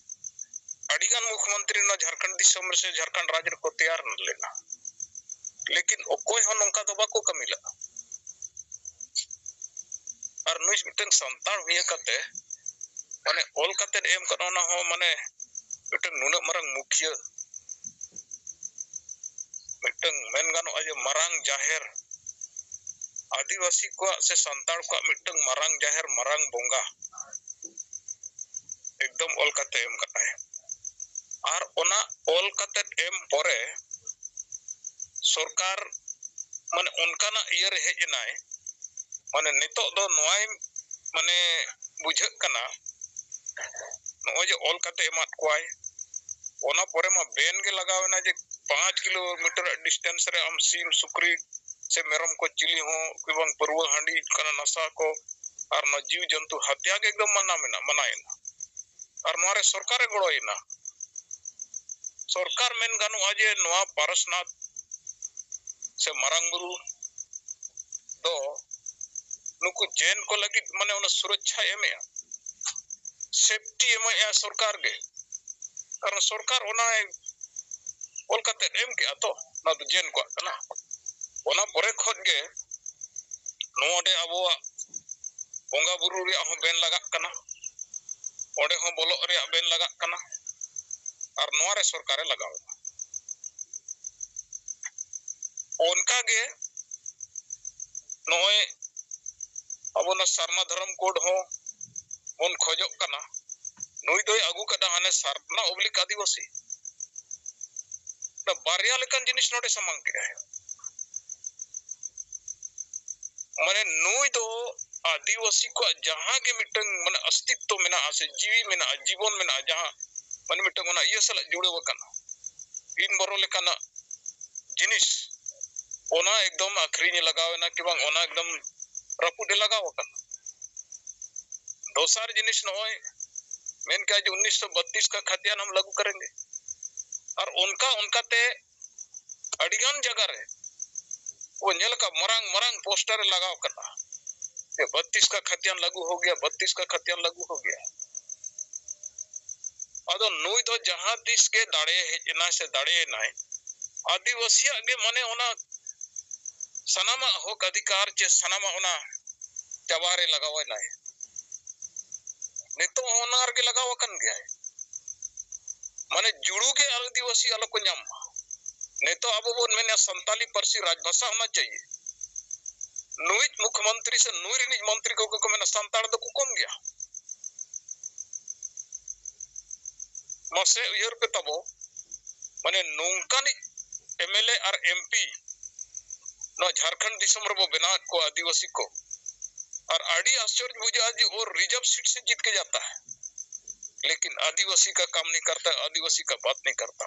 ᱟᱹᱰᱤᱜᱟᱱ ᱢᱩᱠᱷᱭᱚᱢᱚᱱᱛᱨᱤ ᱱᱚᱣᱟ ᱡᱷᱟᱲᱠᱷᱚᱸᱰ ᱫᱤᱥᱚᱢ ᱨᱮ ᱥᱮ ᱡᱷᱟᱲᱠᱷᱚᱸᱰ ᱨᱟᱡᱽ ᱨᱮᱠᱚ ᱛᱮᱭᱟᱨ ᱞᱮᱱᱟ, ᱞᱮᱠᱤᱱ ᱚᱠᱚᱭ ᱦᱚᱸ ᱱᱚᱝᱠᱟ ᱫᱚ ᱵᱟᱠᱚ ᱠᱟᱹᱢᱤ ᱞᱮᱫᱟ᱾ ᱟᱨ ᱱᱩᱭ ᱢᱤᱫᱴᱟᱝ ᱥᱟᱱᱛᱟᱲ ᱦᱩᱭ ᱠᱟᱛᱮ ᱢᱟᱱᱮ ᱚᱞ ᱠᱟᱛᱮ ᱮᱢ ᱠᱟᱱᱟ, ᱚᱱᱟ ᱦᱚᱸ ᱢᱟᱱᱮ ᱢᱤᱫᱴᱟᱝ ᱱᱩᱱᱟᱹᱜ ᱢᱟᱨᱟᱝ ᱢᱩᱠᱷᱤᱭᱟᱹ, ᱢᱤᱫᱴᱟᱝ ᱢᱮᱱ ᱜᱟᱱᱚᱜᱼᱟ ᱡᱮ ᱢᱟᱨᱟᱝ ᱡᱟᱦᱮᱨ, ᱟᱹᱫᱤᱵᱟᱹᱥᱤ ᱠᱚᱣᱟᱜ ᱥᱮ ᱥᱟᱱᱛᱟᱲ ᱠᱚᱣᱟᱜ ᱢᱤᱫᱴᱟᱝ ᱢᱟᱨᱟᱝ ᱡᱟᱦᱮᱨ, ᱢᱟᱨᱟᱝ ᱵᱚᱸᱜᱟ ᱮᱠᱫᱚᱢ ᱚᱞ ᱠᱟᱛᱮ ᱮᱢ ᱠᱟᱜᱼᱟᱭ᱾ ᱟᱨ ᱚᱱᱟ ᱚᱞ ᱠᱟᱛᱮ ᱮᱢ ᱯᱚᱨᱮ ᱥᱚᱨᱠᱟᱨ ᱢᱟᱱᱮ ᱚᱱᱠᱟᱱᱟᱜ ᱤᱭᱟᱹ ᱨᱮ ᱦᱮᱡ ᱮᱱᱟᱭ, ᱢᱟᱱᱮ ᱱᱤᱛᱚᱜ ᱫᱚ ᱱᱚᱣᱟᱭ ᱢᱟᱱᱮ ᱵᱩᱡᱷᱟᱹᱜ ᱠᱟᱱᱟ, ᱱᱚᱜᱼᱚᱭ ᱡᱮ ᱚᱞ ᱠᱟᱛᱮ ᱮᱢᱟᱫ ᱠᱚᱣᱟᱭ, ᱚᱱᱟ ᱯᱚᱨᱮ ᱢᱟ ᱵᱮᱱ ᱜᱮ ᱞᱟᱜᱟᱣ ᱮᱱᱟ ᱡᱮ ᱯᱟᱸᱪ ᱠᱤᱞᱳᱢᱤᱴᱟᱨ ᱰᱤᱥᱴᱮᱱᱥ ᱨᱮ ᱟᱢ ᱥᱤᱢ, ᱥᱩᱠᱨᱤ ᱥᱮ ᱢᱮᱨᱚᱢ ᱠᱚ, ᱪᱤᱞᱤ ᱦᱚᱸ ᱠᱤ ᱵᱟᱝ, ᱯᱟᱹᱨᱣᱟᱹ, ᱦᱟᱺᱰᱤ ᱠᱟᱱᱟ, ᱱᱟᱥᱟ ᱠᱚ ᱟᱨ ᱱᱚᱣᱟ ᱡᱤᱣ ᱡᱚᱱᱛᱩ ᱦᱟᱛᱭᱟ ᱜᱮ ᱮᱠᱫᱚᱢ ᱢᱟᱱᱟ ᱢᱮᱱᱟᱜ, ᱢᱟᱱᱟᱭᱮᱱᱟ᱾ ᱟᱨ ᱱᱚᱣᱟ ᱨᱮ ᱥᱚᱨᱠᱟᱨᱮ ᱜᱚᱲᱚᱭᱮᱱᱟ᱾ ᱥᱚᱨᱠᱟᱨ ᱢᱮᱱ ᱜᱟᱱᱚᱜᱼᱟ ᱡᱮ ᱱᱚᱣᱟ ᱯᱟᱨᱟᱥᱱᱟᱛᱷ ᱥᱮ ᱢᱟᱨᱟᱝ ᱵᱩᱨᱩ ᱫᱚ ᱱᱩᱠᱩ ᱡᱮᱱ ᱠᱚ ᱞᱟᱹᱜᱤᱫ, ᱢᱟᱱᱮ, ᱚᱱᱟ ᱥᱩᱨᱚᱠᱪᱷᱟᱭ ᱮᱢᱮᱜᱼᱟ, ᱥᱮᱯᱴᱤ ᱮᱢᱮᱜᱼᱟ ᱥᱚᱨᱠᱟᱨ ᱜᱮ᱾ ᱠᱟᱨᱚᱱ ᱥᱚᱨᱠᱟᱨ ᱚᱱᱟ ᱚᱞ ᱠᱟᱛᱮ ᱮᱢ ᱠᱮᱜᱼᱟ ᱛᱚ, ᱚᱱᱟ ᱫᱚ ᱡᱮᱱ ᱠᱚᱣᱟᱜ ᱠᱟᱱᱟ᱾ ᱚᱱᱟ ᱯᱚᱨᱮ ᱠᱷᱚᱱ ᱜᱮ ᱱᱚᱰᱮ ᱟᱵᱚᱣᱟᱜ ᱵᱚᱸᱜᱟ ᱵᱩᱨᱩ ᱨᱮᱭᱟᱜ ᱦᱚᱸ ᱵᱮᱱ ᱞᱟᱜᱟᱜ ᱠᱟᱱᱟ, ᱚᱸᱰᱮ ᱦᱚᱸ ᱵᱚᱞᱚᱜ ᱨᱮᱭᱟᱜ ᱵᱮᱱ ᱞᱟᱜᱟᱜ ᱠᱟᱱᱟ, ᱟᱨ ᱱᱚᱣᱟ ᱨᱮ ᱥᱚᱨᱠᱟᱨᱮ ᱞᱟᱜᱟᱣ ᱮᱫᱟ᱾ ᱚᱱᱠᱟ ᱜᱮ ᱱᱚᱜᱼᱚᱭ ᱟᱵᱚ ᱱᱚᱣᱟ ᱥᱟᱨᱱᱟ ᱫᱷᱚᱨᱚᱢ ᱠᱳᱰ ᱦᱚᱸ ᱵᱚᱱ ᱠᱷᱚᱡᱚᱜ ᱠᱟᱱᱟ᱾ ᱱᱩᱭ ᱫᱚᱭ ᱟᱹᱜᱩ ᱠᱟᱫᱟ ᱦᱟᱱᱮ ᱥᱟᱨᱱᱟ ᱚᱵᱞᱤᱠ ᱟᱹᱫᱤᱵᱟᱹᱥᱤ᱾ ᱚᱱᱟ ᱵᱟᱨᱭᱟ ᱞᱮᱠᱟᱱ ᱡᱤᱱᱤᱥ ᱱᱚᱰᱮ ᱥᱟᱢᱟᱝ ᱠᱮᱜᱼᱟᱭ᱾ ᱢᱟᱱᱮ, ᱱᱩᱭ ᱫᱚ ᱟᱹᱫᱤᱵᱟᱹᱥᱤ ᱠᱚᱣᱟᱜ ᱡᱟᱦᱟᱸ ᱜᱮ ᱢᱤᱫᱴᱟᱝ, ᱢᱟᱱᱮ, ᱚᱥᱛᱤᱛᱛᱚ ᱢᱮᱱᱟᱜᱼᱟ ᱥᱮ ᱡᱤᱣᱤ ᱢᱮᱱᱟᱜᱼᱟ, ᱡᱤᱵᱚᱱ ᱢᱮᱱᱟᱜᱼᱟ, ᱡᱟᱦᱟᱸ, ᱢᱟᱱᱮ, ᱢᱤᱫᱴᱟᱝ ᱚᱱᱟ ᱤᱭᱟᱹ ᱥᱟᱞᱟᱜ ᱡᱩᱲᱟᱹᱣ ᱟᱠᱟᱱᱟ, ᱤᱱ ᱵᱚᱨᱚ ᱞᱮᱠᱟᱱᱟᱜ ᱡᱤᱱᱤᱥ, ᱚᱱᱟ ᱮᱠᱫᱚᱢ ᱟᱹᱠᱷᱨᱤᱧ ᱮ ᱞᱟᱜᱟᱣ ᱮᱱᱟ ᱠᱤ ᱵᱟᱝ, ᱚᱱᱟ ᱮᱠᱫᱚᱢ ᱨᱟᱹᱯᱩᱫ ᱮ ᱞᱟᱜᱟᱣ ᱟᱠᱟᱱᱟ᱾ ᱫᱚᱥᱟᱨ ᱡᱤᱱᱤᱥ ᱱᱚᱜᱼᱚᱭ ᱢᱮᱱ ᱠᱮᱜᱼᱟ ᱡᱮ ᱩᱱᱤᱥᱥᱚ ᱵᱟᱛᱤᱥ ᱠᱟ ᱠᱷᱟᱛᱤᱭᱟᱱ ᱦᱟᱢ ᱞᱟᱜᱩ ᱠᱟᱨᱮᱸᱜᱮ, ᱟᱨ ᱚᱱᱠᱟ ᱚᱱᱠᱟᱛᱮ ᱟᱹᱰᱤᱜᱟᱱ ᱡᱟᱭᱜᱟ ᱨᱮ ᱵᱚ ᱧᱮᱞ ᱟᱠᱟᱫ, ᱢᱟᱨᱟᱝ ᱢᱟᱨᱟᱝ ᱯᱳᱥᱴᱟᱨ ᱮ ᱞᱟᱜᱟᱣ ᱠᱟᱫᱟ ᱡᱮ ᱵᱟᱛᱤᱥ ᱠᱟ ᱠᱷᱟᱛᱤᱭᱟᱱ ᱞᱟᱜᱩ ᱦᱳ ᱜᱮᱭᱟ, ᱵᱟᱛᱤᱥ ᱠᱟ ᱠᱷᱟᱛᱤᱭᱟᱱ ᱞᱟᱜᱩ ᱦᱳ ᱜᱮᱭᱟ᱾ ᱟᱫᱚ ᱱᱩᱭ ᱫᱚ ᱡᱟᱦᱟᱸ ᱛᱤᱥ ᱜᱮ ᱫᱟᱲᱮ ᱦᱮᱡ ᱮᱱᱟᱭ ᱥᱮ ᱫᱟᱲᱮᱭᱮᱱᱟᱭ, ᱟᱹᱫᱤᱵᱟᱹᱥᱤᱭᱟᱜ ᱜᱮ, ᱢᱟᱱᱮ, ᱚᱱᱟ ᱥᱟᱱᱟᱢᱟᱜ ᱦᱚᱠ ᱚᱫᱷᱤᱠᱟᱨ ᱪᱮ ᱥᱟᱱᱟᱢᱟᱜ ᱚᱱᱟ ᱪᱟᱵᱟ ᱨᱮ ᱞᱟᱜᱟᱣ ᱮᱱᱟᱭ᱾ ᱱᱤᱛᱚᱜ ᱦᱚᱸ ᱚᱱᱟ ᱨᱮᱜᱮ ᱞᱟᱜᱟᱣ ᱟᱠᱟᱱ ᱜᱮᱭᱟᱭ᱾ ᱢᱟᱱᱮ, ᱡᱩᱲᱩ ᱜᱮ ᱟᱹᱫᱤᱵᱟᱹᱥᱤ ᱟᱞᱚ ᱠᱚ ᱧᱟᱢ ᱢᱟ᱾ ᱱᱤᱛᱚᱜ ᱟᱵᱚ ᱵᱚᱱ ᱢᱮᱱᱟ ᱥᱟᱱᱛᱟᱞᱤ ᱯᱟᱹᱨᱥᱤ ᱨᱟᱡᱽᱵᱷᱟᱥᱟ ᱦᱳᱱᱟ ᱪᱟᱦᱤᱭᱮ᱾ ᱱᱩᱭᱤᱡ ᱢᱩᱠᱷᱭᱚᱢᱚᱱᱛᱨᱤ ᱥᱮ ᱱᱩᱭ ᱨᱤᱱᱤᱡ ᱢᱚᱱᱛᱨᱤ ᱠᱚᱜᱮ ᱠᱚ ᱢᱮᱱᱟ ᱥᱟᱱᱛᱟᱲ ᱫᱚᱠᱚ ᱠᱚᱢ ᱜᱮᱭᱟ᱾ ᱢᱟᱥᱮ ᱩᱭᱦᱟᱹᱨ ᱯᱮ ᱛᱟᱵᱚ, ᱢᱟᱱᱮ, ᱱᱚᱝᱠᱟᱱᱤᱡ M L A R M P ᱱᱚᱣᱟ ᱡᱷᱟᱲᱠᱷᱚᱸᱰ ᱫᱤᱥᱚᱢ ᱨᱮᱵᱚ ᱵᱮᱱᱟᱣᱮᱫ ᱠᱚᱣᱟ ᱟᱹᱫᱤᱵᱟᱹᱥᱤ ᱠᱚ᱾ ᱟᱨ ᱟᱹᱰᱤ ᱟᱥᱪᱚᱨᱡᱚ ᱵᱩᱡᱷᱟᱹᱜᱼᱟ ᱡᱮ ᱳ ᱨᱤᱡᱟᱨᱵᱷ ᱥᱤᱴ ᱥᱮ ᱡᱤᱛ ᱠᱮ ᱡᱟᱛᱟ ᱦᱟᱭ, ᱞᱮᱠᱤᱱ ᱟᱹᱫᱤᱵᱟᱹᱥᱤ ᱠᱟ ᱠᱟᱢ ᱱᱟᱦᱤᱸ ᱠᱟᱨᱛᱟ, ᱟᱹᱫᱤᱵᱟᱹᱥᱤ ᱠᱟ ᱵᱟᱛ ᱱᱟᱦᱤᱸ ᱠᱟᱨᱛᱟ᱾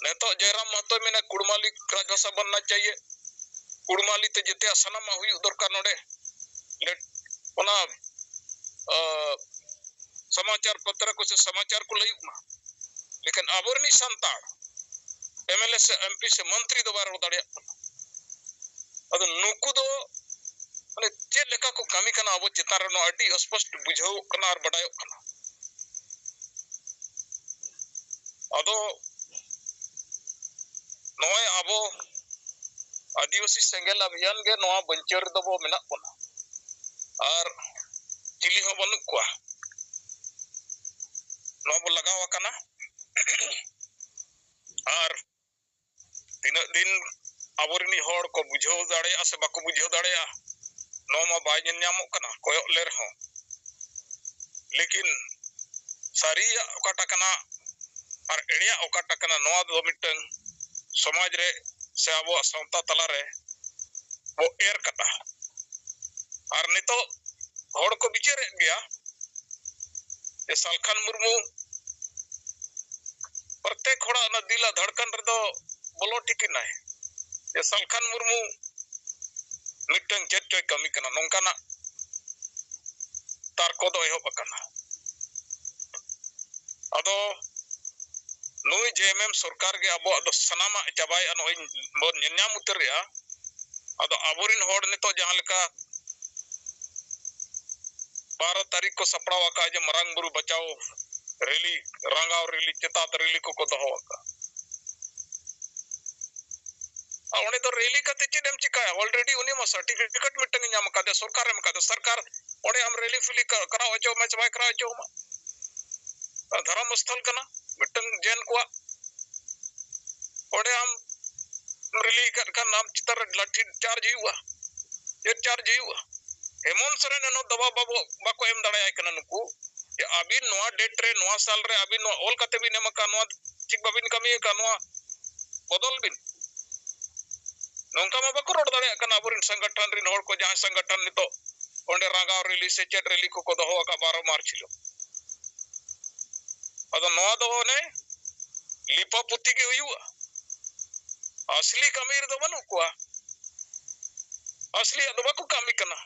ᱱᱤᱛᱚᱜ ᱡᱚᱭᱨᱟᱢ ᱢᱟᱦᱟᱛᱚᱭ ᱢᱮᱱᱟ ᱠᱩᱲᱢᱟᱞᱤ ᱨᱟᱡᱽᱵᱷᱟᱥᱟ ᱵᱚᱱᱱᱟ ᱪᱟᱦᱤᱭᱮ, ᱠᱩᱲᱢᱟᱞᱤ ᱛᱮ ᱡᱮᱛᱮᱭᱟᱜ ᱥᱟᱱᱟᱢᱟᱜ ᱦᱩᱭᱩᱜ ᱫᱚᱨᱠᱟᱨ ᱱᱚᱰᱮ᱾ ᱞᱮᱴ-, ᱚᱱᱟ, ᱟ, ᱥᱚᱢᱟᱪᱟᱨ ᱯᱚᱛᱨᱚ ᱠᱚ ᱥᱮ ᱥᱚᱢᱟᱪᱟᱨ ᱠᱚ ᱞᱟᱹᱭᱩᱜ ᱢᱟ᱾ ᱞᱮᱠᱤᱱ ᱟᱵᱚᱨᱤᱱᱤᱡ ᱥᱟᱱᱛᱟᱲ ᱮᱢ ᱮᱞ ᱮ ᱥᱮ ᱮᱢ ᱯᱤ ᱥᱮ ᱢᱚᱱᱛᱨᱤ ᱫᱚ ᱵᱟᱭ ᱨᱚᱲ ᱫᱟᱲᱮᱭᱟᱜ ᱠᱟᱱᱟ᱾ ᱟᱫᱚ ᱱᱩᱠᱩ ᱫᱚ ᱢᱟᱱᱮ ᱪᱮᱫ ᱞᱮᱠᱟ ᱠᱚ ᱠᱟᱹᱢᱤ ᱠᱟᱱᱟ ᱟᱵᱚ ᱪᱮᱛᱟᱱ ᱨᱮ, ᱱᱚᱣᱟ ᱟᱹᱰᱤ ᱥᱯᱚᱥᱴ ᱵᱩᱡᱷᱟᱹᱣᱚᱜ ᱠᱟᱱᱟ ᱟᱨ ᱵᱟᱰᱟᱭᱚᱜ ᱠᱟᱱᱟ᱾ ᱟᱫᱚ ᱱᱚᱜᱼᱚᱭ ᱟᱵᱚ ᱟᱹᱫᱤᱵᱟᱹᱥᱤ ᱥᱮᱸᱜᱮᱞ ᱟᱵᱷᱤᱭᱟᱱ ᱜᱮ ᱱᱚᱣᱟ ᱵᱟᱹᱧᱪᱟᱹᱨ ᱨᱮᱫᱚ ᱵᱚ ᱢᱮᱱᱟᱜ ᱵᱚᱱᱟ, ᱟᱨ ᱪᱤᱞᱤ ᱦᱚᱸ ᱵᱟᱹᱱᱩᱜ ᱠᱚᱣᱟ᱾ ᱱᱚᱣᱟ ᱵᱚ ᱞᱟᱜᱟᱣ ᱟᱠᱟᱱᱟ᱾ ᱟᱨ ᱛᱤᱱᱟᱹᱜ ᱫᱤᱱ ᱟᱵᱚᱨᱤᱱᱤᱡ ᱦᱚᱲ ᱠᱚ ᱵᱩᱡᱷᱟᱹᱣ ᱫᱟᱲᱮᱭᱟᱜᱼᱟ ᱥᱮ ᱵᱟᱠᱚ ᱵᱩᱡᱷᱟᱹᱣ ᱫᱟᱲᱮᱭᱟᱜᱼᱟ, ᱱᱚᱣᱟ ᱢᱟ ᱵᱟᱭ ᱧᱮᱞ ᱧᱟᱢᱚᱜ ᱠᱟᱱᱟ ᱠᱚᱭᱚᱜ ᱞᱮ ᱨᱮᱦᱚᱸ᱾ ᱞᱮᱠᱤᱱ ᱥᱟᱹᱨᱤᱭᱟᱜ ᱚᱠᱟᱴᱟᱜ ᱠᱟᱱᱟ ᱟᱨ ᱮᱲᱮᱭᱟᱜ ᱚᱠᱟᱴᱟᱜ ᱠᱟᱱᱟ, ᱱᱚᱣᱟ ᱫᱚ ᱢᱤᱫᱴᱟᱝ ᱥᱚᱢᱟᱡᱽ ᱨᱮ ᱥᱮ ᱟᱵᱚᱣᱟᱜ ᱥᱟᱶᱛᱟ ᱛᱟᱞᱟᱨᱮ ᱵᱚ ᱮᱨ ᱠᱟᱫᱟ᱾ ᱟᱨ ᱱᱤᱛᱚᱜ ᱦᱚᱲ ᱠᱚ ᱵᱤᱪᱟᱹᱨᱮᱫ ᱜᱮᱭᱟ ᱡᱮ ᱥᱟᱞᱠᱷᱟᱱ ᱢᱩᱨᱢᱩ ᱯᱨᱚᱛᱮᱠ ᱦᱚᱲᱟᱜ ᱚᱱᱟ ᱫᱤᱞ ᱟᱨ ᱫᱷᱟᱲᱠᱟᱱ ᱨᱮᱫᱚ ᱵᱚᱞᱚ ᱴᱷᱤᱠ ᱮᱱᱟᱭ ᱡᱮ ᱥᱟᱞᱠᱷᱟᱱ ᱢᱩᱨᱢᱩ ᱢᱤᱫᱴᱟᱝ ᱪᱮᱫ ᱪᱚᱭ ᱠᱟᱹᱢᱤ ᱠᱟᱱᱟ, ᱱᱚᱝᱠᱟᱱᱟᱜ ᱛᱟᱨᱠᱚ ᱫᱚ ᱮᱦᱚᱵ ᱟᱠᱟᱱᱟ᱾ ᱟᱫᱚ ᱱᱩᱭ ᱡᱮ ᱮᱢ ᱮᱢ ᱥᱚᱨᱠᱟᱨ ᱜᱮ ᱟᱵᱚᱣᱟᱜ ᱫᱚ ᱥᱟᱱᱟᱢᱟᱜ ᱪᱟᱵᱟᱭᱮᱫᱼᱟ, ᱱᱚᱜᱼᱚᱭ ᱵᱚᱱ ᱧᱮᱞ ᱧᱟᱢ ᱩᱛᱟᱹᱨᱮᱜᱼᱟ᱾ ᱟᱫᱚ ᱟᱵᱚᱨᱤᱱ ᱦᱚᱲ ᱱᱤᱛᱚᱜ ᱡᱟᱦᱟᱸ ᱞᱮᱠᱟ ᱵᱟᱨᱚ ᱛᱟᱹᱨᱤᱠᱷ ᱠᱚ ᱥᱟᱯᱲᱟᱣ ᱟᱠᱟᱫᱼᱟ ᱡᱮ ᱢᱟᱨᱟᱝ ᱵᱩᱨᱩ ᱵᱟᱪᱟᱣ ᱨᱮᱞᱤ, ᱨᱟᱸᱜᱟᱣ ᱨᱮᱞᱤ, ᱪᱮᱛᱟᱛ ᱨᱮᱞᱤ ᱠᱚᱠᱚ ᱫᱚᱦᱚ ᱟᱠᱟᱫᱼᱟ᱾ ᱟᱨ ᱚᱸᱰᱮ ᱫᱚ ᱨᱮᱞᱤ ᱠᱟᱛᱮ ᱪᱮᱫ ᱮᱢ ᱪᱤᱠᱟᱹᱭᱟ? Already ᱩᱱᱤ ᱢᱟ ᱥᱟᱨᱴᱤᱯᱷᱤᱠᱮᱴ ᱢᱤᱫᱴᱟᱝ ᱮ ᱧᱟᱢ ᱟᱠᱟᱫᱮ, ᱥᱚᱨᱠᱟᱨ ᱮᱢ ᱟᱠᱟᱫᱮ᱾ ᱥᱚᱨᱠᱟᱨ ᱚᱸᱰᱮ ᱟᱢ ᱨᱮᱞᱤ ᱯᱷᱮᱞᱤ ᱠᱟ-, ᱠᱚᱨᱟᱣ ᱦᱚᱪᱚ ᱢᱟ ᱥᱮ ᱵᱟᱭ ᱠᱚᱨᱟᱣ ᱦᱚᱪᱚ ᱢᱟ, ᱫᱷᱚᱨᱚᱢ ᱥᱛᱷᱚᱞ ᱠᱟᱱᱟ ᱢᱤᱫᱴᱟᱝ ᱡᱮᱱ ᱠᱚᱣᱟᱜ᱾ ᱚᱸᱰᱮ ᱟᱢ ᱨᱮᱞᱤ ᱠᱟᱜ ᱠᱷᱟᱱ ᱟᱢ ᱪᱮᱛᱟᱱ ᱨᱮ ᱞᱟᱴᱷᱤ ᱪᱟᱨᱡᱽ ᱦᱩᱭᱩᱜᱼᱟ, ᱪᱮᱫ ᱪᱟᱨᱡᱽ ᱦᱩᱭᱩᱜᱼᱟ? ᱦᱮᱢᱚᱱᱛ ᱥᱚᱨᱮᱱ ᱮᱱᱦᱚᱸ ᱫᱟᱵᱟ ᱵᱟᱵᱚ, ᱵᱟᱠᱚ ᱮᱢ ᱫᱟᱲᱮᱭᱟᱭ ᱠᱟᱱᱟ ᱱᱩᱠᱩ ᱡᱮ ᱟᱹᱵᱤᱱ ᱱᱚᱣᱟ ᱰᱮᱴ ᱨᱮ, ᱱᱚᱣᱟ ᱥᱟᱞ ᱨᱮ ᱟᱹᱵᱤᱱ ᱱᱚᱣᱟ ᱚᱞ ᱠᱟᱛᱮ ᱵᱤᱱ ᱮᱢ ᱟᱠᱟᱫ, ᱱᱚᱣᱟ ᱪᱮᱫ ᱵᱟᱵᱤᱱ ᱠᱟᱹᱢᱤ ᱟᱠᱟᱫ, ᱱᱚᱣᱟ ᱵᱚᱫᱚᱞ ᱵᱤᱱ᱾ ᱱᱚᱝᱠᱟ ᱢᱟ ᱵᱟᱠᱚ ᱨᱚᱲ ᱫᱟᱲᱮᱭᱟᱜ ᱠᱟᱱᱟ ᱟᱵᱚᱨᱮᱱ ᱥᱚᱝᱜᱚᱴᱷᱚᱱ ᱨᱮᱱ ᱦᱚᱲ ᱠᱚ, ᱡᱟᱦᱟᱸᱭ ᱥᱚᱝᱜᱚᱴᱷᱚᱱ ᱱᱤᱛᱚᱜ ᱚᱸᱰᱮ ᱨᱟᱸᱜᱟᱣ ᱨᱮᱞᱤ ᱥᱮ ᱪᱮᱫ ᱨᱮᱞᱤ ᱠᱚᱠᱚ ᱫᱚᱦᱚ ᱟᱠᱟᱫ ᱵᱟᱨᱚ ᱢᱟᱨᱪ ᱦᱤᱞᱳᱜ᱾ ᱟᱫᱚ ᱱᱚᱣᱟ ᱫᱚ ᱚᱱᱮ ᱞᱤᱯᱟ ᱯᱩᱛᱤ ᱜᱮ ᱦᱩᱭᱩᱜᱼᱟ᱾ ᱟᱥᱞᱤ ᱠᱟᱹᱢᱤ ᱨᱮᱫᱚ ᱵᱟᱹᱱᱩᱜ ᱠᱚᱣᱟ᱾ ᱟᱥᱞᱤᱭᱟᱜ ᱫᱚ ᱵᱟᱠᱚ ᱠᱟᱹᱢᱤ ᱠᱟᱱᱟ᱾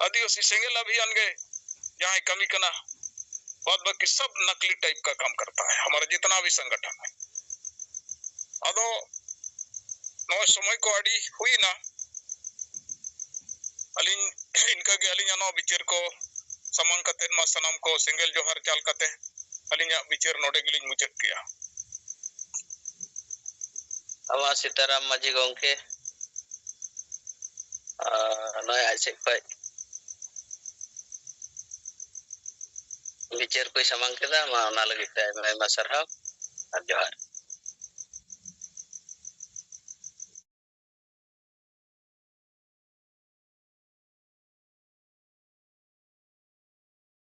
ᱟᱹᱫᱤᱵᱟᱹᱥᱤ ᱥᱮᱸᱜᱮᱞ ᱚᱵᱷᱤᱭᱟᱱ ᱜᱮ ᱡᱟᱦᱟᱸᱭ ᱠᱟᱹᱢᱤ ᱠᱟᱱᱟ, ᱵᱟᱫ ᱵᱟᱹᱠᱤ ᱥᱟᱵ ᱱᱟᱠᱞᱤ ᱴᱟᱭᱤᱯ ᱠᱟ ᱠᱟᱢ ᱠᱟᱨᱛᱟ ᱦᱟᱭ ᱦᱟᱢᱟᱨᱟ ᱡᱤᱛᱱᱟ ᱵᱷᱤ ᱥᱚᱝᱜᱚᱴᱷᱚᱱ ᱦᱟᱭ᱾ ᱟᱫᱚ ᱱᱚᱜᱼᱚᱭ ᱥᱚᱢᱚᱭ ᱠᱚ ᱟᱹᱰᱤ ᱦᱩᱭᱱᱟ᱾ ᱟᱹᱞᱤᱧ ᱤᱱᱠᱟᱹᱜᱮ ᱟᱹᱞᱤᱧᱟᱜ ᱱᱚᱣᱟ ᱵᱤᱪᱟᱹᱨ ᱠᱚ ᱥᱟᱢᱟᱝ ᱠᱟᱛᱮᱫ ᱢᱟ ᱥᱟᱱᱟᱢ ᱠᱚ ᱥᱮᱸᱜᱮᱞ ᱡᱚᱦᱟᱨ ᱪᱟᱞ ᱠᱟᱛᱮ ᱟᱹᱞᱤᱧᱟᱜ ᱵᱤᱪᱟᱹᱨ ᱱᱚᱰᱮ ᱜᱮᱞᱤᱧ ᱢᱩᱪᱟᱹᱫ ᱠᱮᱜᱼᱟ᱾ ᱟᱢᱟᱜ ᱥᱤᱛᱟᱨᱟᱢ ᱢᱟᱹᱡᱷᱤ ᱜᱚᱢᱠᱮ, ᱟᱨ ᱱᱚᱜᱼᱚᱭ ᱟᱡ ᱥᱮᱫ ᱠᱷᱚᱱ ᱵᱤᱪᱟᱹᱨ ᱠᱚᱭ ᱥᱟᱢᱟᱝ ᱠᱮᱫᱟ, ᱢᱟ ᱚᱱᱟ ᱞᱟᱹᱜᱤᱫ ᱛᱮ ᱟᱭᱢᱟ ᱟᱭᱢᱟ ᱥᱟᱨᱦᱟᱣ ᱟᱨ ᱡᱚᱦᱟᱨ᱾